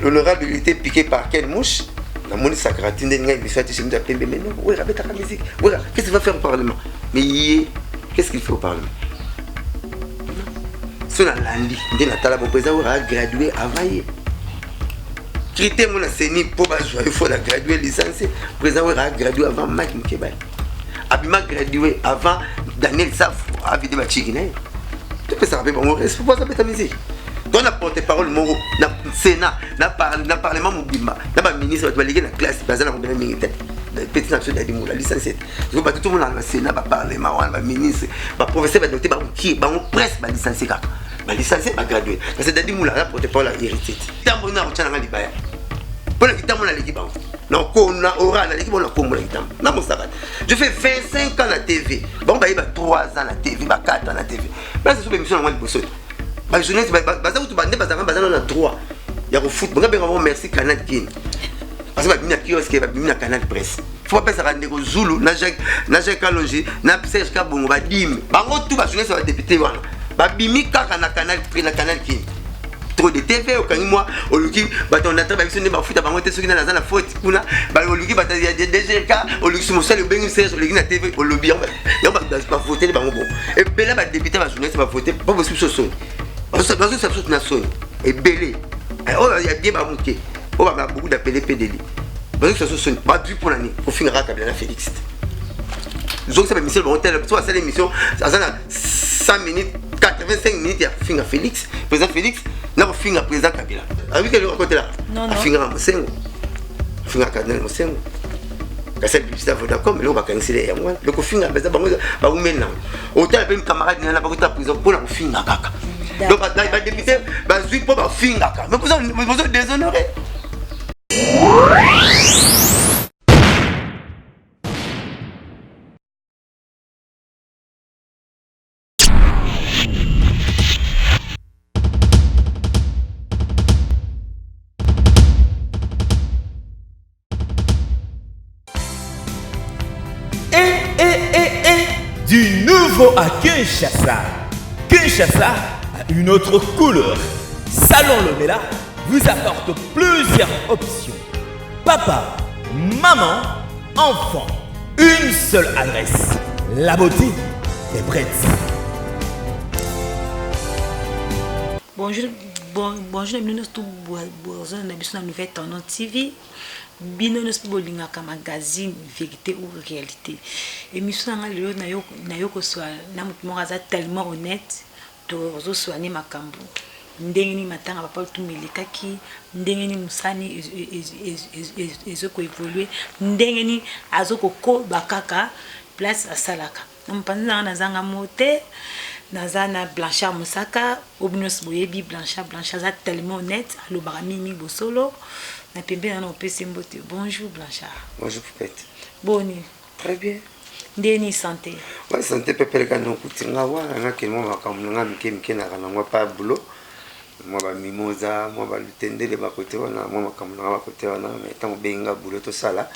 L'honorable, il était piqué par quelle mouche? Namoni sakrati nde ngai miso ati chemise ya pembe, mais non, Wera abetaka musique. Wera, qu'est-ce qu'il va faire au parlement? Mais ye, qu'est-ce qu'il fait au parlement? So nalandi nde natala bo président Wera agradué avant ye. Critère ngo na CENI mpo bazwa ye, faut na gradué, licencié. Président Wera agradué avant Mike Mukebayi, abima gradué avant Daniel Safu avide bachiki na ye. Topesaka mpe bango respect mpo azabeta musique. To na porte parole moko na Sénat, na parlement mobimba, na baministre, bato baleki na classe baza na kobena mingi te. Petit na biso Dadi Mula, licencié. So bato tomonaka na Sénat, baparlement wana, baministre, baprofesseur, badocteur, bamokie bango presque balicencié, kaka balicencié, bagradué. Parce que Dadi Mula aza porte parole ya Héritier. Ntambo na kotya nanga libaya mpo na kitambo, naleki bango na ora, naleki bango na kombo na kitambo na mosaka. Je fais 25 ans na TV, bango bayeba 3 ans na TV, ba 4 ans na TV. Basa so bémission nango liboso te. Bajournaliste baza kutu bande bazalaka, baza na droit ya kofuta bango. Benga bango merci Canal Kin, parce que babimi na kiosque, babimi na Canal Presse. Faut bapesaka ndeko Zulu na Jacques, na Jacques Kalongi, na Serge Kabongo, badime bango tu. Bajournaliste, badéputé wana babimi kaka na Canal, na Canal Kin. Trop de TV okangi mwa, oluki bato na tra babiso nde bafuta bango te. Soki nani aza na faute kuna, oluki bato ya DGK, oluki mosali, obengi Serge, oluki na TV, olobi yango. Bavoteli bango bon. Ebele badéputé, bajournaliste bavote po bosi biso soni, bazosa biso na soni. Ebele oyo ya bien, bamoke oyo baa beaucoup d'appelé pedeli, bazokisa biso soni. Bazwi mpona nini? Kofingaka Kabila na Félix. Zongisa bamission bango tele. So asala émission, aza na 100 minutes, 85 minutes ya kofinga Félix, président Félix, na kofinga président Kabila. Abiki eloko akotela, afingaka Mosengo, afingaka cardinal Mosengo, kasi publicité ya Vodacom. Eloko bakaniseli yango wana, lokofinga mpenza bango baumeli nango. Otala mpe camarade nana bakota prison mpona kofinga kaka. Donc badéputé bazwi mpo bafingaka, mais bozo déshonoré. Du nouveau à Kinshasa. Kinshasa a une autre couleur. Salon Lomela vous apporte plusieurs options. Papa, maman, enfant. Une seule adresse. La beauté est prête. Bonjour, bon, bonjour na bino nyonso boza na biso na Nouvelle Tendance TV. Bino nyonso mpe bolingaka magazine Vérité ou Réalité. Émission na nga lelo, nayo kozwa na motu moko aza tellement honnête. Tozoswane makambo ndenge nini matanga papa Lutumba elekaki, ndenge nini mosani ezokoévolue, ndenge nini azokokoba kaka place asalaka. Na mopanzi nanga nazanga mo te, naza na Blanchard Mosaka oyo bino nyonso boyebi. Blanchard, Blanchard aza tellement honnête, alobaka mingi bosolo. Na pembeni wana opesi mbote. Bonjour Blanchard. Bonjour Pupette. Boni? Très bien. Ndeni santé? Ouais, santé pepeleka. Nokuti nga wana nakende mwa makambo na nga mike mike naka nango pa boulot, mwa bamimoza, mwa balutendele bakote wana, mwa makambo na nga bakote wana. Mais ntango obengi nga boulot, tosala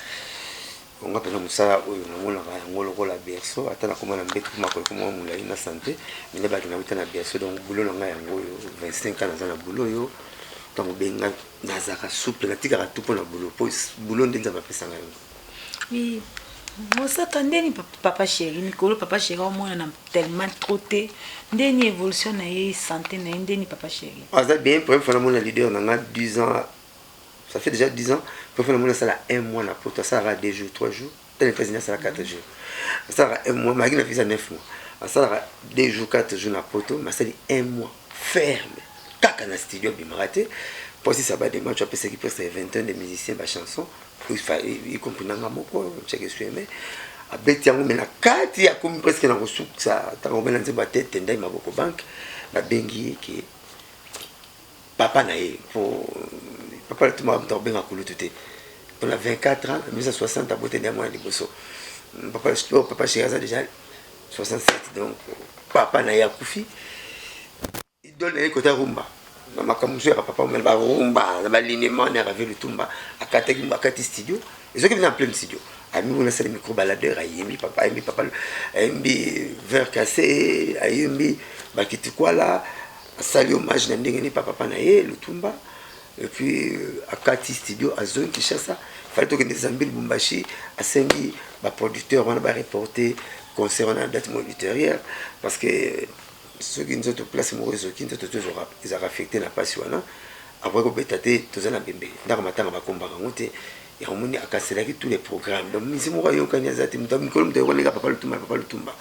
onga mpenza mosala oyo namonaka yango lokola berceau. Ata nakoma na mbeto, makolo ekoma molai na santé, mais nde baki nauta na berceau. Donc boulot na ngai yango oyo, 25 ans naza na boulot oyo. Ntango obengi nga, nazalaka souple, natikaka tu mpo na boulot, mpo boulot nde Nzambe apesanga yango. Oui, Mosaka, ndeni papa chéri? Mikolo papa chéri aomonana tellement trop te. Ndeni évolution na ye, santé na ye, ndeni papa chéri? Aza bien. Première fois namona leader na nga, 10 ans, ça fait déjà 10 ans. Première fois namona asala un mois na poto. Asalaka 2 jours, 3 jours. Tene États-Unis asalaka 4 jours, asalaka un mois maki na visa 9 mois, asalaka 2 jours, 4 jours na poto. Mais asali un mois ferme kaka na studio, abimaka te mpo asisa badémarche. Apesaki presque 21 de musiciens bachanson, y compris nanga moko tiaki esuyeme, abeti yango. Me na kati akomi presque na kosukisa, ntango omena nzembo atete ndai maboko banke, babengi ye ke papa na ye, po papa Lutumba moto akobenga kulutu te mpona 24 ans, 1960 abote nde mwana liboso. Papa, papa chéri aza déjà 67. Donc papa na ye akufi, idole na ye kota rumba na makambo mosusu yaka papa omena barumba na balinema na Ravi Lutumba. Akataki, akati studio, ezoki mpenza en pleine studio, ayembi kuna, asali micro baladeur, ayembi papa, ayembi papa, ayembi Verre cassé, ayembi Bakitikwala, asali hommage na ndenge nini papa na ye Lutumba. Et puis akati studio, azongi Kinshasa. Fallait tokende Zambie, Lubumbashi. Asengi baproducteur wana bareporter concert wana date moko ultérieure, parce que soki nzoto place moko ezoki, nzoto to ezalaka affecté na mpasi wana, akoki kobeta te. Toza na bembe, ndako matanga bakombaka yango te. Yango moni akancelaki tous les programmes. Donc misi moko ayokani aza te. Moto mikolo, moto ayokaneka Papa Lutumba. Papa Lutumba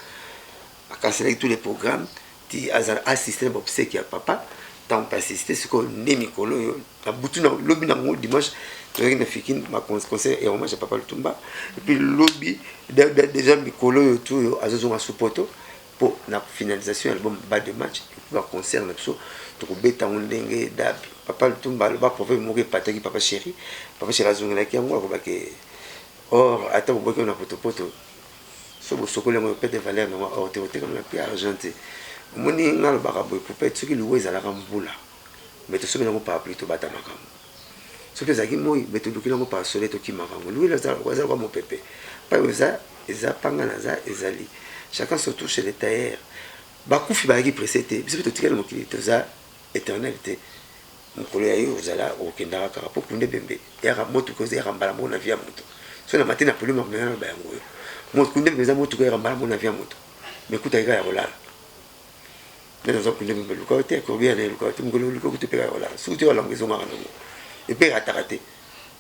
akancelaki tous les programmes ti azala assiste na baobsèques ya papa. Ntango mpe assiste sikoyo nde mikolo oyo na butu na lobi nango dimanche, tozalaki na Fikine, concert ya hommage ya Papa Lutumba. Et puis lobi déjà, mikolo oyo tu oyo azozonga supoto mpo na finalisation ya album Balle de Match. Et puis baconcert na biso tokobeta yango ndenge dab. Papa Lutumba aloba proverbe moko epataki Papa Chéri. Papa Chéri azongelaki yango, akobaki or ata boboki na potopoto, so bosokoli yango, pete valeur nango or te, otekama na mpe argent te. Omoni, nga alobaka boye: poupette, soki liwa ezalaka mbula, mais tosomi yango parapluie, tobata makambo. Soki ezalaki moi, mais tolukeli yango parasol, tokimaka yango. Liwa eza kwa mopepe pai eza eza panga naza ezali. Chacun se touche le tailleur. Bakufi bazalaki pressé te. Biso mpe totikali mokili, toza éternel te. Mokolo ya yo ozala, okokendaka kaka mpo kunde bembe eyaka motuka, eyaka mbala moko na vie ya moto. So na mate na podium, akomena loba yango oyo kunde bembe eza motuka, eyaka mbala moko na vie ya moto, mais kutaki kaka ya kolala. Nde naza kunde bembe, luka te, kobia na eluka te. Mokolo luka kutu mpe kaka kolala, soki te olango ezongaka nango epe erataka te.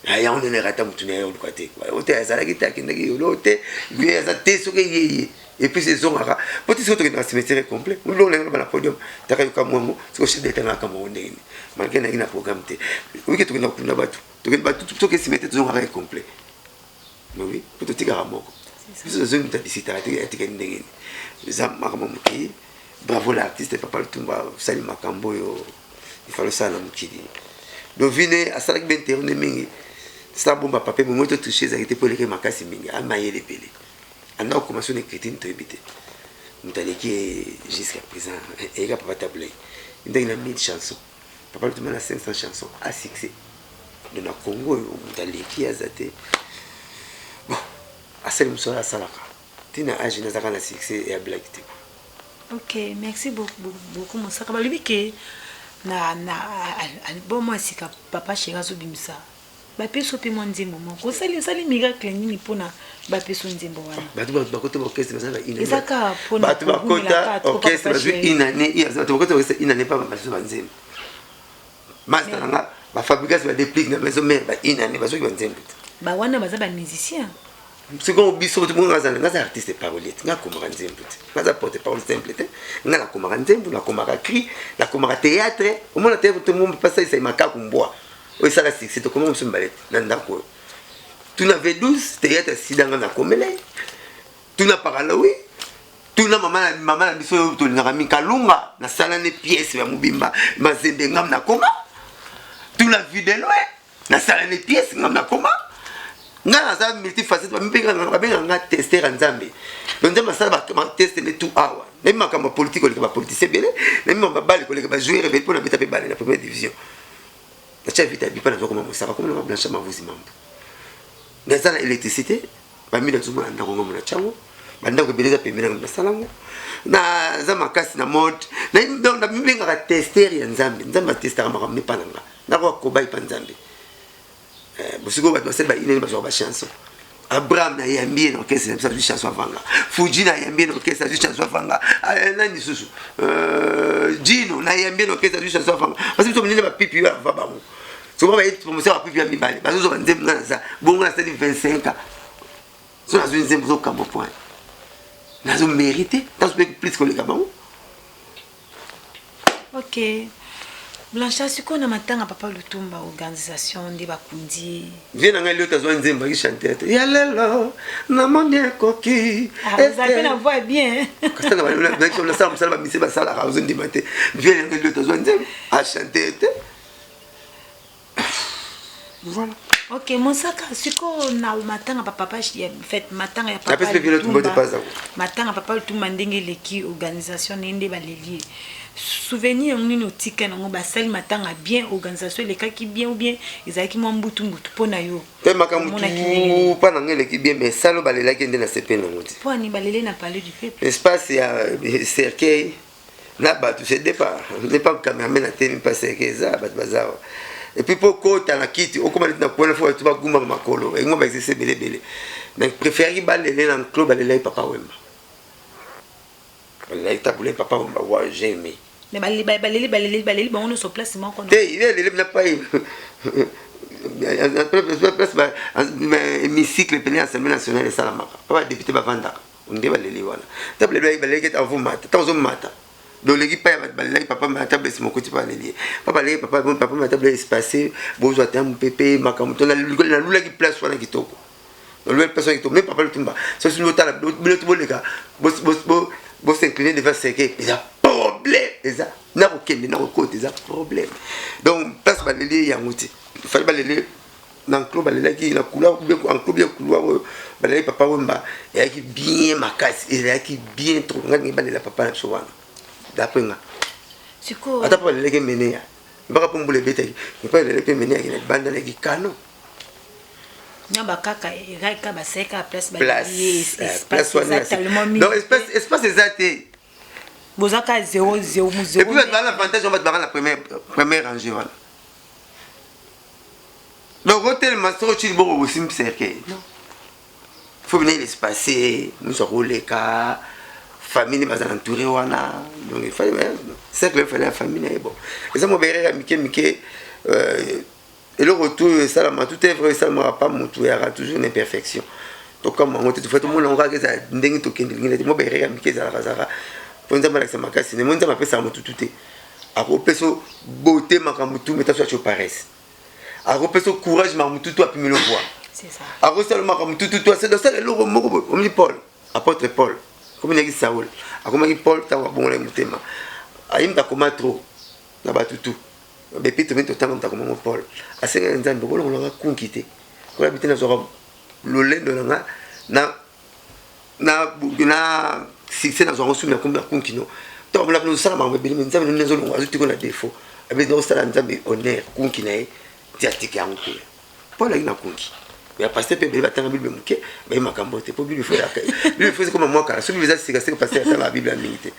Yango ndenge erata motu na ye, oluka te, o te azalaki te, akendaki yolo te, vie aza te. Soki eyeye et puis ezongaka po ti soki tokendaka cimetière complet. Biloko ndenge loba na podium, taka yoka mwango. Soki chef d'état naka mwango ndenge nini, malgré nayaki na programme te, oyike tokenda kokunda bato, tokende bato, toke cimetière, tozongaka complet. Mais oui, po totikaka moko, biso tozongi, moto adisitaka te, atikali ndenge nini. Eza makambo mokili. Bravo l'artiste Papa Lutumba, osali makambo oyo ifale osala na mokili. Donc vine asalaki bainterview mingi, sala bomba pape bongo to touche ezalaki te, mpo eleki makasi mingi. Amayele ebele, anda kokoma so na écriture, toyebi te moto aleki jusqu'à présent eyeka Papa Tabu Ley, ndenge na 1000 chansons, Papa Lutumba na 500 chansons à succès. Donc na Congo oyo moto aleki aza te. Bon, asali mosala asalaka ntina age nazalaka na succès ya blague te. Ok, merci beaucoup, beaucoup Mosaka. Balobi ke na album ya sika Papa Chéri azobimisa, bapesi mpe mwa nzembo moko. Osali miracle nini mpona bapesi nzembo wana? Bato bakota baorchestre baza Eza kaka mpona bato bakota orchestre bazwi une année, bato bakota orchestre une année, mpa bazwi banzembo. Master nanga bafabrikas badéplique na Maison Mère, ba une année bazwaki banzembo te. Bawana baza bamusicien. Sikoyo biso nga naza artiste parolier te, nga akomaka nzembo te, nga aza porte parole simple te. Nga nakomaka nzembo, nakomaka cri, nakomaka théâtre. Omona théâtre basalisa makaku mbwa oyo esala succès, tokoma mosu mibale te na ndako oyo. Tuna V12, théâtre sida, nga nakomela ye. Tuna Pakalawi, tuna mama, mama na biso oyo tolingaka mingi, Kalunga, nasala ne pièce ya mobimba Mazembe, ngam nakoma. Tuna videlo, nasala ne pièce, ngam nakoma. Nga naza multifacette. Babengaka nga testeur ya Nzambe. Donc Nzambe asala batest ne tout awa. Nayebi makambo ya politique koleka bapoliticien ebele, nayebi makambo ya bale koleka bajoueur ebele, mpo nabeta mpe bale na première division. Natya vita bipa, nazwa koma Mosaka, koma nanga Blanchard Mavuzi Mambo. Naza na électricité, bamino azomona ndako ngambo na tiango, bandako ebele eza pembeni nanga, nasalango. Naza makasi na mode. Donc namibengaka testeur ya Nzambe. Nzambe atestaka makambo epa na nga, nakoka koba epa Nzambe. Bosikoyo bato basali bainene, bazwaka bachanson. Abraham nayambi ye na orchestre na biso, azwi chanson avanga. Fuji nayambi ye na orchestre, azwi chanson avanga. Nani lisusu? Jino nayambi ye na orchestre, azwi chanson avanga. Parce biso minene bapipi oyo ava bango, soki baye promotion, bapipi ya mibale bazozwa banzembo. Nga naza bongo, nasali 25 ans, so nazwi nzembo, ozokamba point, nazo mérite, nazo mpe plus koleka bango. Ok Blanchard, sikoyo na matanga Papa Lutumba, organisation nde bakundi. Vie na ngai lio tazwa nzembo aki chanteur te ya lelo, namoni ekoki. Ozali mpe na voix bien. Nasala mosala bamise basalaka, ozondima te. Vie na ngai lio tazwa nzembo achanteur te, voilà. Ok Mosaka, sikoyo na matanga papa, fait matanga ya Papa, matanga Papa Lutumba, ndenge eleki organisation ndenge nde baleli ye, souvenir nini otika nango? Basali matanga bien, organisation elekaki bien, ou bien ezalaki mwa mbutu mbutu mpo na yo? Mpe makambo mpa na ngai eleki bien, mais salo balelaki nde na sepeli nango te. Mpo ani balele na Palais du Peuple? Espace ya cercueil na bato, c'est départ, n'est pas cameraman atemi mpa cercueil, eza bato baza awa. Et puis mpo kota na kiti, okóma neti na kuana, fo bato bagumba makolo, yango baexercice ebele ebele. Mais préféraki balele na enclos, balelaki Papa Wemba, balelaki Tabu Ley, Papa Wemba. Wa j'ai aimé. Mais baleli, baleli, baleli bango nyonso place moko? Te, elele na pai place hémicycle pene ya Assemblée nationale esalamaka, pa badéputé bavandaka nde baleli wana. Ta balelaki ete avomata, ntango ozomata doleki pa ya bato balelaki papa Tabu Ley, mokoti mpa baleli ye, pa balelaki papa Tabu Ley, espace bozwa te ya mopepe makambo to nalulaki place wana kitoko, nalulaki place wana kitoko. Mais papa Lutumba, soki botala bino to boleka, bos'incliner devant cercueil, eza problème, eza na kokende na kokota, eza problème. Donc place baleli ye yango te, fallait baleli na enclos, balelaki na couloir, enclos bien couloir oyo balelaki Papa Wemba, eyaki bien makasi, ezalaki bien trop. Nga ndenge balela papa na biso wana, d'après nga, ata mpo balelaki mene ya mbaka, mpo mbula ebetaki, mpo balelaki mpe mene yaki na libanda nayaki kano. Na bakaka eraka baseka place. Place wana, donc espace eza te. Bozaka 0 0. Et puis bato baa na avantage wana, bato baka na première rangée wana. Donc otelema, soki otili bongo, osimbi cercueil, non, faut bina l'espace nyonso akoleka, famille baza na entouré wana. Donc il fallait cercle, fallait ya famille na ye. Bon, eza mwa baerreur ya mike mike. Eloko tu esalama, tout œuvre esalamaka pa motu eyaka toujours na imperfection. Tokamba yango te, tofa tomona yango kaka ezala ndenge tokende lingi te. Mwa baerreur ya mike ezalaka zalaka mpo Nzambe alakisa makasi ne mo. Nzambe apesaka motu tu te, akopesa beauté makambo tu, mais taso atio paresse, akopesa courage makambo tu tu, apimeli voi, akosala makambo tu tu tu, asala eloko moko boye. Omoni Paul, apôtre Paul, komi nayaki Saul, akomaki Paul ntango abongolaki motema. Ayimta akoma trop na bato tu baépître mini totanga, moto akomango Paul asengaki Nzambe kolongolanga kunki te, koyabi te, nazwaka lolendo na nga na succès, nazwaka sumi na kunki no. Ntango amona pene osala makambo ebele, me Nzambe nini azolongo, azotiko na défaut abe osala Nzambe honneur kunki na ye ti atiki yango kuna. Paul ayaki na kunki ya pasteur mpe ebele batanga Bible moke, baye makambo te, mpo Bible fo Bible fo ekoma mwa kala. So Bible eza sika sika, pasteur atanga Bible ya mingi te.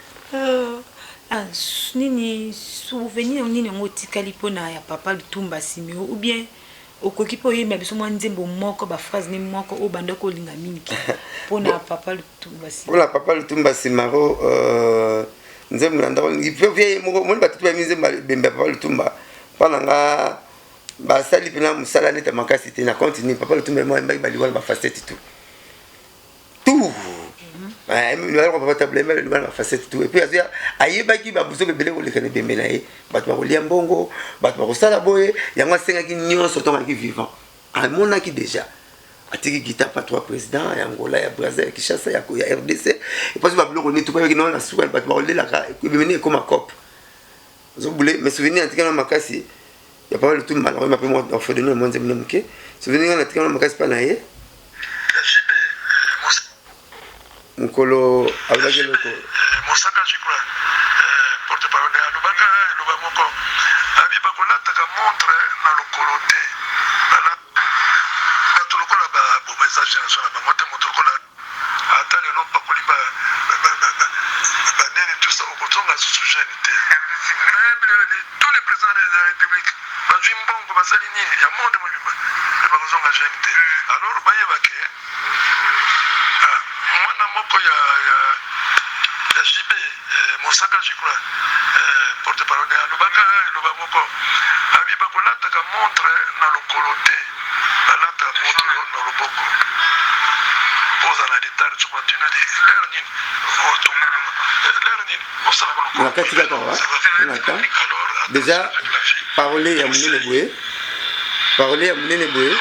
Nini souvenir nini yango otikali mpona ya papa Lutumba Simeo? Ou bien okoki mpe oyemba biso mwa nzembo moko, baphrase ne moko oyo banda kolinga mingi mpona papa Lutumba? Mpona papa Lutumba Simaro, nzembo na ndako vie moko, moni bato bayemi nzembo bembe ya papa Lutumba. Mpa na nga basali mpena mosala neti makasi te na continue. Papa Lutumba mo ayembaki baliwa na bafacette tout tout, papa Tabu Ley ayembaki baliwa na bafacette tout. Et puis ayebaki babuzoba ebele koleka na ebembe na ye, bato bakolia mbongo, bato bakosala boye. Yango asengaki nyonso ntongo ayaki vivant, amonaki déjà atiki guitare pa trois président ya Angola, ya Brazil, ya Kinshasa, ya RDC. Eposi babiloko nini tukoyaki nao na suka, bato bakolelaka ebemeni ekoma cope ozobule. Mais souvenir natikana makasi ya papa Lutumba, nakoyeba mpe mwa orphelinat mwa nzembo na moke. Souvenir nga natikana makasi mpa na ye, mokolo alobaki eloko. Mosaka, je crois, porte parole, alobaka eloba moko abi bakolataka montre na lokolo te. Bato lokola baboma, eza génération na bango te. Moto lokola ata lelo bakoli banene, tout ça, okozonga susu jeune te. Même tous les présidents de la République bazwi mbongo, basali nini ya monde mobimba, me bakozonga jeune te. Alors bayeba ke mwana moko ya JB Mosaka, je crois, porte parole, alobaka eloba moko abi bakolataka montre na lokolo te, balataka montre na loboko. Ozala na retard, tu continue l'heure nini, l'heure nini osalaka. Na kati kaka wana déjà parole ya monene boye, parole ya monene boye,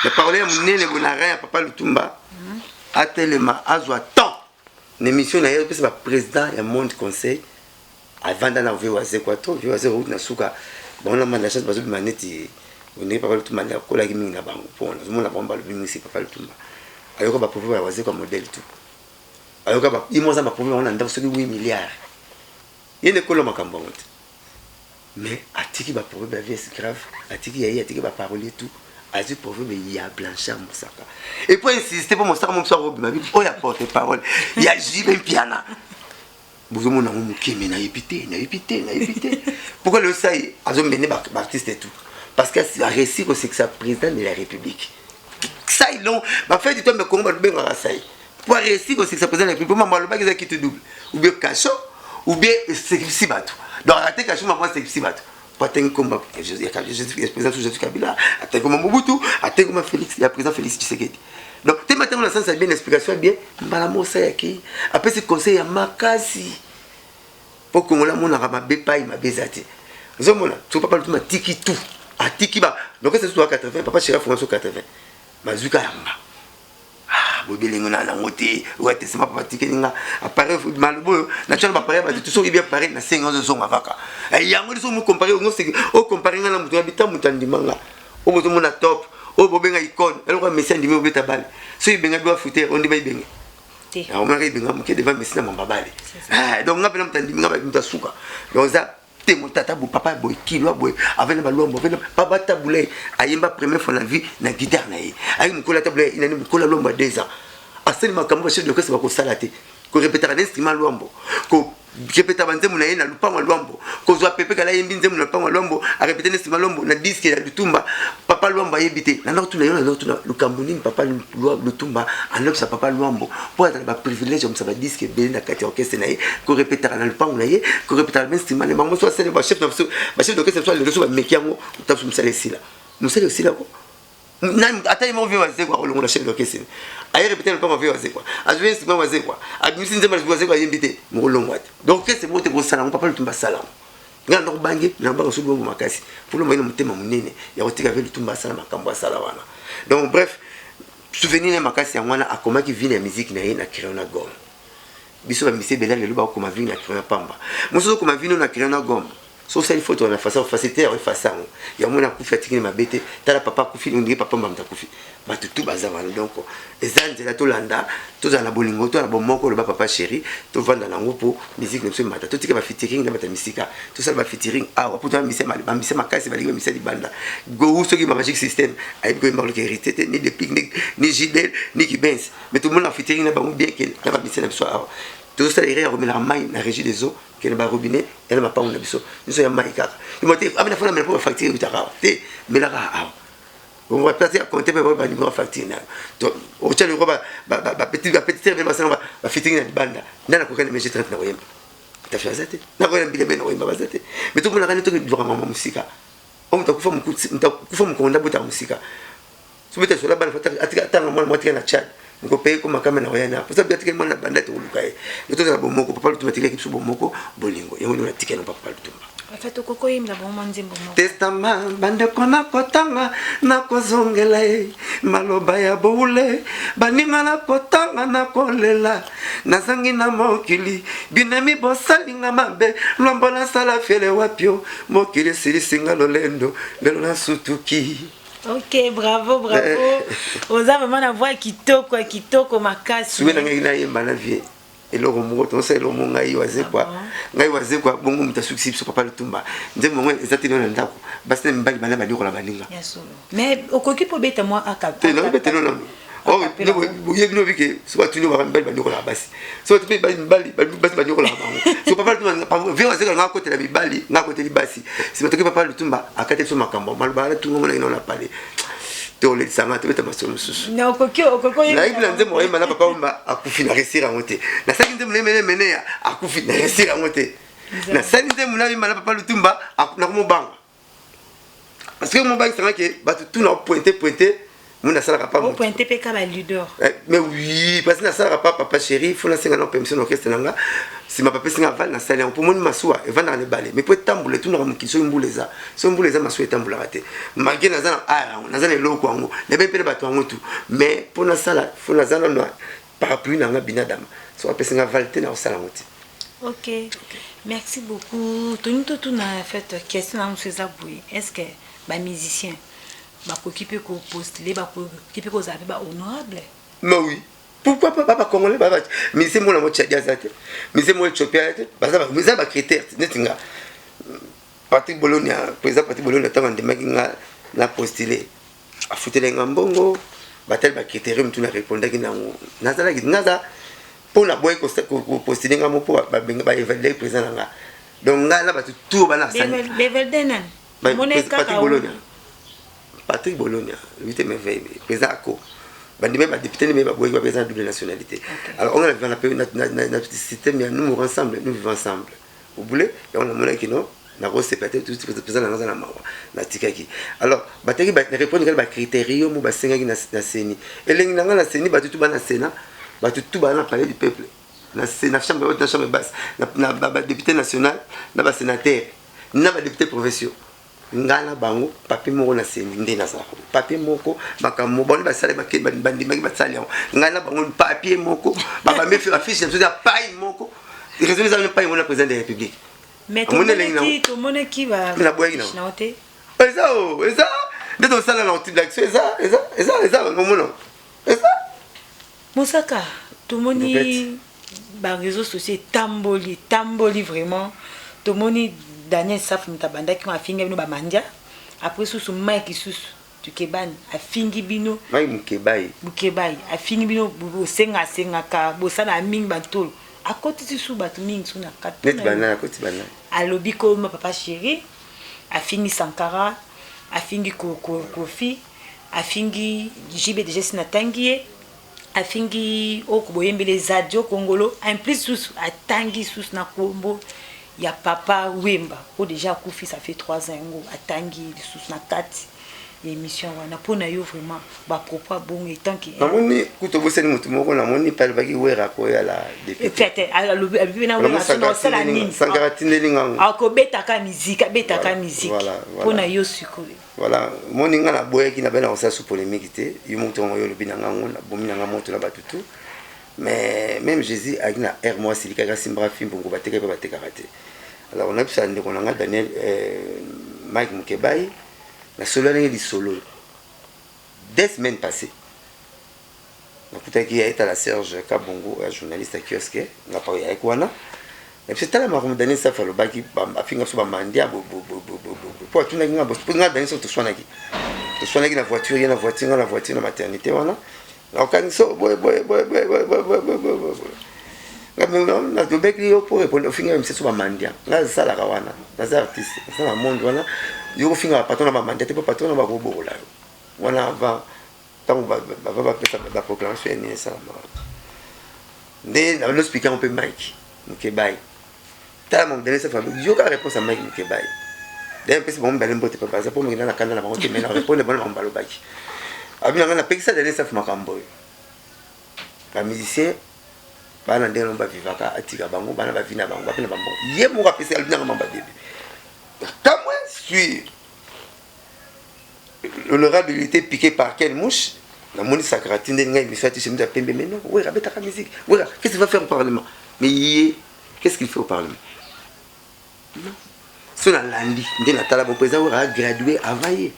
na parole ya monene boye na rein ya papa Lutumba, atelema, azwa temps na émission na ye, opesa baprésident ya monde conseil. Avanda na vieux Wazekwa to vieux Wazekwa uti na suka bango na manda chance, bazobima neti ondenge papa Lutumba nde akolaki mingi na bango, mpo nazomona bango balobi mingi si papa Lutumba ayoka bapropos ya Wazekwa modèle tout ayoka ye mo aza baproblème yango na ndako soki 8 milliard, ye nde kolo makambo yango te. Mais atiki baproverbe ya vies grave, atiki ya ye, atiki baparolier tout, azwi proverbe ya Blanchard Mosaka et puis insiste mpo Mosaka mo biso akobima oyo ya porte parole ya JB Mpiana. Bozomona yango moke, mais nayebi te, nayebi te, nayebi te pourquoi lelo Sai azomene baartiste et tout, parce que aréussi kosekisa président de la République. Sai non, bafeti to mekongo balobengaka Sai po aréussi kosekisa président de la République. Po mambo alobaki eza kiti double, ou bien cachot, ou bien esekisi bato. Donc arate cachot, mambo asekisi bato po atengi komba président Joseph Kabila, atengi komba Mobutu, atengi komba Félix, ya président Félix Tshisekedi. Donc te matango na sens ya bien, explication ya bien, mbala moko ayaki apesi conseil ya makasi mpo Kongola amonaka mabe pai mabe eza te. Ozomona so papa Lutumba atiki tout, atiki ba donc ese so 80, papa chéri afonga so 80, bazwika yanga bobelengo na nango te. Oyo atesema papa atikeli nga appareil, maloba oyo natiana baappareil bato to soki bi appareil nasenga ozozonga kaka yango. Liso mocompare, ocompare nga na moto ya bita, moto andima nga oyo bozomona top, oyo bobenga icône, eloko ya Messi andimi obeta bale. Soki ibenga bi bafuter, ondima ibenge omonaka ibenga moke devant Messi na mamba bale. Donc nga mpena moto andimi nga, moto asuka. Donc eza te mo tata bo papa boye kilwa boye avena balwambo avena papa Tabulai ayemba première fois na vie na guitare na ye. Ayi mokolo Tabulai inani mokolo Lwambo ya 2 ans asali makambo bachef d'orchestre bakosala te, korepetaka na instrument Lwambo, korepeta banzembo na ye na lupango ya Lwambo, kozwa pepe kala ayembi nzembo na lupango ya Lwambo, arepete na instrument Lwambo na disque ya Lutumba. Papa Lwambo ayebi te. Nanda kotuna yo, nanda kotuna lukambo nini papa Lutumba anokisa papa Lwambo mpo azala baprivilège ya mosala, badisque ebele na kati ya orchestre na ye, korepetaka na lupango na ye, korepetaka na instrument na bango. So asali bachef na biso, bachef d'orchestre biso lelo so bameki yango, ta biso mosala esila, mosala esila ko ata ye moko vie Wazekwa akolongola chef d'orchestre aye répété na lupango. Vie Wazekwa azwi instrument, Wazekwa abimisi nzembo, Wazekwa ayembi te, mokolongwa te. Donc orchestre moko te kosala yango. Papa Lutumba asala yango. Ngai ndako bange nabanga so bongo makasi mpona mai na motema monene ya kotika ve Lutumba asala makambo asala wana. Donc bref, souvenir na makasi yango wana. Akomaki vie ya musique na ye na crayon na gomme. Biso bamisi ebele lelo bakokoma vie na crayon ya pamba. Mosusu okoma vie no na crayon na gomme, so osali photo na façon facilité ya effacer yango. Yango na akufi, atikini mabe te. Tala papa akufi, ondenge papa mbamta akufi, bato tu baza wana. Donc eza nzela tolanda, tozala na bolingo, tozala na bomoko. Oloba papa chéri, tovanda nango mpo musique na biso emata. Totika bafeaturing na bato ya misika, tosala bafeaturing awa mpo toa bamisia makasi. Balingi bamisia libanda gou. Soki ba Magic System ayebi koyemba koloka Héritier te, ni Deplick, ni Jidel, ni Kibens, mais tomona featuring na bango bien ke na bamisia na biso awa. Tozosala erreur ya komelaka mai na Régie des eaux, kende barobinet ya na mapango na biso nyonso ya mai kaka te. Amina fona mela mpo bafacture eutaka awa te, melaka awa place ya compte mpe banuméro ya facture na yo. Otya lokwa bapetit mpe basala bafeaturing na libanda. Nda nakoka na mg 30 na koyemba tafi aza te, nakoya mbila mpe na koyemba baza te. Mais tomonaka nde tokendwaka mama mosika o moto akufa mokongo nda botaka mosika. Sobeta sola bana atanga mwana mwa atika na Tchad, mokopeye koma kame na koya na posa atikali mwana na banda te koluka ye. Yo tozala bomoko. Papa Lutumba atikaki biso bomoko, bolingo. Yango nde natikali na papa Lutumba. Okoyembela bango mwa nzembo moko. Testament bandeko nakotanga, nakozongela ye maloba ya boule. Baninga nakotanga, nakolela, nazangi na mokili binemi bosalinga mabe. Lwambo nasala fiele wapio mokili esilisinga lolendo, lelo nasutuki. Ok, bravo, bravo. Oza vraiment na voix kitoko, ya kitoko makasi. Suki na ngai nayemba na vie eloko moko tozosala eloko moko. Ngai Wazekwa, ngai Wazekwa bongo moto asukisi biso papa Lutumba. Nzembo yango eza te na ndako, basi na mibali bana banyokola baninga. Mais okoki mpo obeta mwa aka? Te, naobeta no nano. Oyebi no bike so batuni baka mibali banyokolaka basi, so batu mpe mibali basi banyokolaka bango. So papa Lutumba vie Wazekwa nga akotela mibali, nga akoteli basi. Sima toki papa Lutumba akati biso makambo maloba ala tunga monaki nao na pale tolelisanga, tobeta masolo mosusu. Nayebi na nzembo oyemba na papa Wemba akufi, na réussir yango te. Nasalaki nzembo na ye mene akufi, na réussir yango te. Nasali nzembo nayemba na papa Lutumba, nakomobanga parce que mobangisanga ke bato tuna pointe pointe mo nasalaka pa. Pointe mpe ka baleader. Mais oui, parce que nasalaka pa papa chéri, fo nasenga na permission na orchestre na nga. Nsima bapesi nga aval, nasali yango. Mpo moni masuwa evandaka na ebale, mais mpo etambola etunaka mokili. Soki mbula eza, soki mbula eza, masuwa etambolaka te. Malgré naza na art yango, naza na eloko yango, nayebi mpe na bato yango tu, mais mpo nasala fo naza nano na parapluie na nga binadama. So apesi nga aval te, na kosala yango te. Ok, merci beaucoup. Toni totuna fait question na mosu eza boye: est ce que bamusicien bakoki mpe kopostule, bakoki mpe kozala mpe bahonorable? Mais oui, pourquoi pas? Bacongolais, musicien moko nango Tchadi aza te, musicien moko Éthiopie aza te. Baza eza bacritère neti nga Patrick Bolonia, président Patrick Bolonia, ntango andimaki nga na postule, afuteli nga mbongo, batali bacritère mutu na répondaki nango. Nazalaki naza Mpo na boyi kopostule nga moko, baevalidaki président na nga. Donc ngai na bato tout bana. Patrick Bologna, Patrick Bologna, huitième merveille, président ako bandimi badéputé nde baboyaki bapesa double nationalité. Alors on a na système ya nous mourons ensemble, nous vivons ensemble. Obule yango namonaki no nakosepela te. Président nanga aza na mawa, natikaki. Alors bataki répondre kaka bacritère yo mo basengaki na CENI. Elengi na nga na CENI, bato tu bana Sénat, bato tu bana Palais du Peuple, na chambre haute, na chambre basse, na badéputé national, na basénateur, na badéputé provinciaux, nga na bango papier moko na CENI. Nde nazalaka papier moko, makambo bango basala, bandimaki basali yango. Ngai na bango papier moko, babambi affiche na biso ya pai moko, raison eza pai moko na président de la République. Mais tomonaki. Naboyaki nango te. Eza o eza nde tosala na outil d'action, eza eza eza eza omona eza. Mosaka, tomoni baréseau sociaux etamboli, etamboli vraiment. Tomoni Daniel Safu, moto abandaki ngo, afingi bino bamandia. Après susu Mike susu Tukebani afingi bino. Mike Mukebai. Mukebai afingi bino, bosenga asengaka, bosala mingi bantolo, akotisi su bato mingi su na kati. Neti banani akoti? Banani? Alobi koma Papa Chéri, afingi Sankara, afingi Kofi, afingi JB déjà si natangi ye, afingi oyo boyembeli Zadio Kongolo. En plus susu atangi susu na kombo ya Papa Wemba oyo déjà akufi, ça fait 3 ans. Yango atangi lisusu na kati ya émission wana. Mpo na yo vraiment, bapropos abongo étant que Namoni kutu obosani motu moko. Namoni mpe alobaki Wera koyala. Député alobi na Wera osala nini? Sankara atindeli ngango. Akobetaka musique, abetaka musique. Mpo na yo sikoyo? Voilà, moni nga naboyaki na bena kosala su polémique te. Yo moto yango, yo olobi na ngango, nabomi na nga moto na bato tu. Mais même Jésus ayaki na aire moko, asilikaki, asimbaka fimbo ngo batekaki mpe batekaka te. Alors nayebisa ndeko na nga Daniel Mike Mukebai, nasolo ndenge lisolo 2 semaines passées, nakutaki ye etala Serge Kabongo ya journaliste ya kiosque. Nga pa yayaki wana na biso, tala makambo Daniel Safu alobaki, afinga biso bamandia po atunaki nga. Po nga Daniel Safu toswanaki, toswanaki na voiture, ye na voiture, nga na voiture, na maternité wana. Nakokangi so boye boye boye boye boye boye boye boye boye boye, nalobeki yo po répondre, ofinga miseso bamandia. Nga asalaka wana, naza artiste, naza na monde wana. Yo kofinga bapatron na bamandia te, po patron na bakobokola yo wana. Avant ntango bava bapesa baproclamation ya nini esalamaka nde nalospika yango. Mpe Mike Mukebai, tala makambo Daniel Safu yoka réponse ya Mike Mukebai. D'ailleurs mpesi bango mibale mbote, mpe baza mpo mokenda na kanda na bango te. Mais na répondre bango makambo balobaki, abi na ngai napekisa Daniel Safu makambo oyo. Bamusicien bana ndenge nango bavivaka, atika bango bana bavi na bango, bape na bango. Ye moko apesi, alobi nanga mambo adebe kamwe sur l'honorabilité piqué par quelle mouche. Namoni Sakara atindeli ngai émission ati chemise ya pembe. Mais non, Wera abetaka musique. Wera, qu'est-ce qu'il va faire au parlement? Mais ye, qu'est-ce qu'il fait au parlement? Non, so nalandi nde natala bo président Wera agradué avant ye.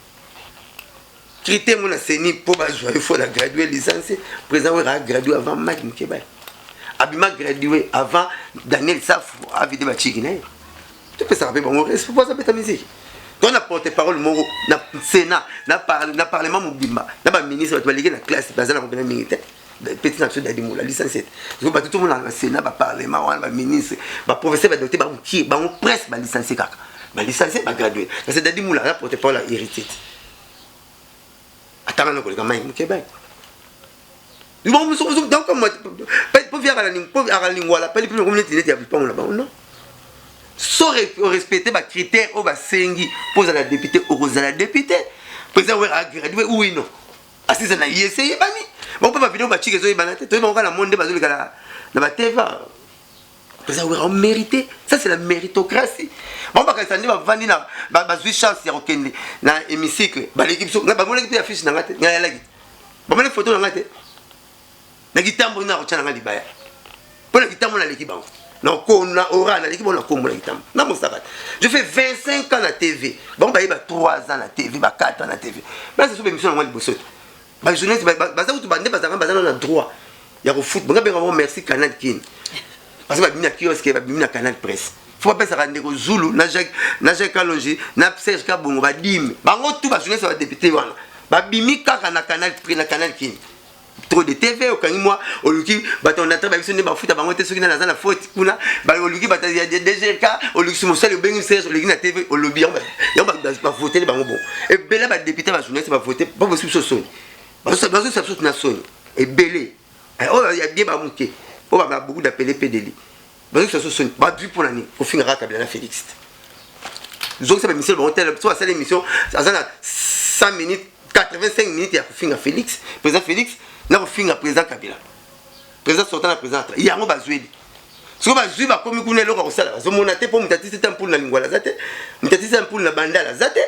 Critère ngo na CENI mpo bazwa ye, faut na gradué licence. Président Wera agradué avant Mike Mukebai, abima gradué avant Daniel Safu avide bachiki na ye. Topesaka mpe bango respect mpo azabeta musique. To na porte parole moko na Sénat, na parlement mobimba, na baministre, bato baleki na classe baza na kopena mingi te. Petit na biso Dadi Mola, licencié te. Bato tomona na Sénat, baparlement wana, baministre, baprofesseur, badocteur, bamokie bango presque balicencié kaka, balicencié, bagradué. Parce que Dadi Mola aza porte parole ya Héritier te, atanga na koleka Mike Mukebai. Po viaka lingwala pali mpe neti neti ya bipango na bango. Non, so respecte bacritère oyo basengi mpo ozala député, okozala député. Président Wera agradué, oui, non, asisa na ye se eyebani bango mpe bavideo bachike ezoyebana te. Toyebango kaka na monde nde bazoleka na bateva. Président Wera omérité, ça c'est la méritocratie. Bango bakanisa nde bavandi na bazwi chance ya kokende na hémicycle, baleki biso. Bamonaki mpe affiche na nga te, ngai yalaki, bamoni photo na nga te. Na kitambo na kotya na nga libaya mpo na kitambo naleki bango na ora, naleki bango na kombo na kitambo na mosaka. Je fais 25 ans na TV, bango bayeba 3 ans na TV, ba 4 ans na TV. Basa so bémission nango liboso te. Bajournaliste baza kutu bande bazalaka, baza na droit ya kofoot bango. Benga bango merci Canal Kin, parce que babimi na kiosque, babimi na Canal Presse. Fo bapesaka ndeko Zulu na Jacques, na Jacques Kalongi, na Serge Kabongo, badime bango tu. Bajournaliste, badéputé wana babimi kaka na Canal, na Canal Kin. Trop de TV okangi mwa, oluki bato na tra biso nde bafuta bango te, soki nani aza na faute kuna, oluki bato ya DGK, oluki mosali, obengi Serge, oluki na TV, olobi yango, yango bavoteli bango. Bon, ebele badéputé, bajournaliste bavote po bosi biso soni, bazosa biso na soni ebele. Oyo ya bien bamuke po ba beaucoup d'appelé pedeli, bazokisa biso soni. Bazwi mpona nini? Kofinga kaka Kabila na Félix te. Zongisa bamission bango tele so basala émission, aza na 100 minutes, 85 minutes ya kofinga Félix, président Félix, na kofinga président Kabila, président sortant na président entrant. Yango bazweli. Soki bazwi, bakomi kuna, eloko ya kosala bazomona te, mpo moto atisi te mpulu na Lingwala aza te, moto atisi te mpulu na Bandala aza te.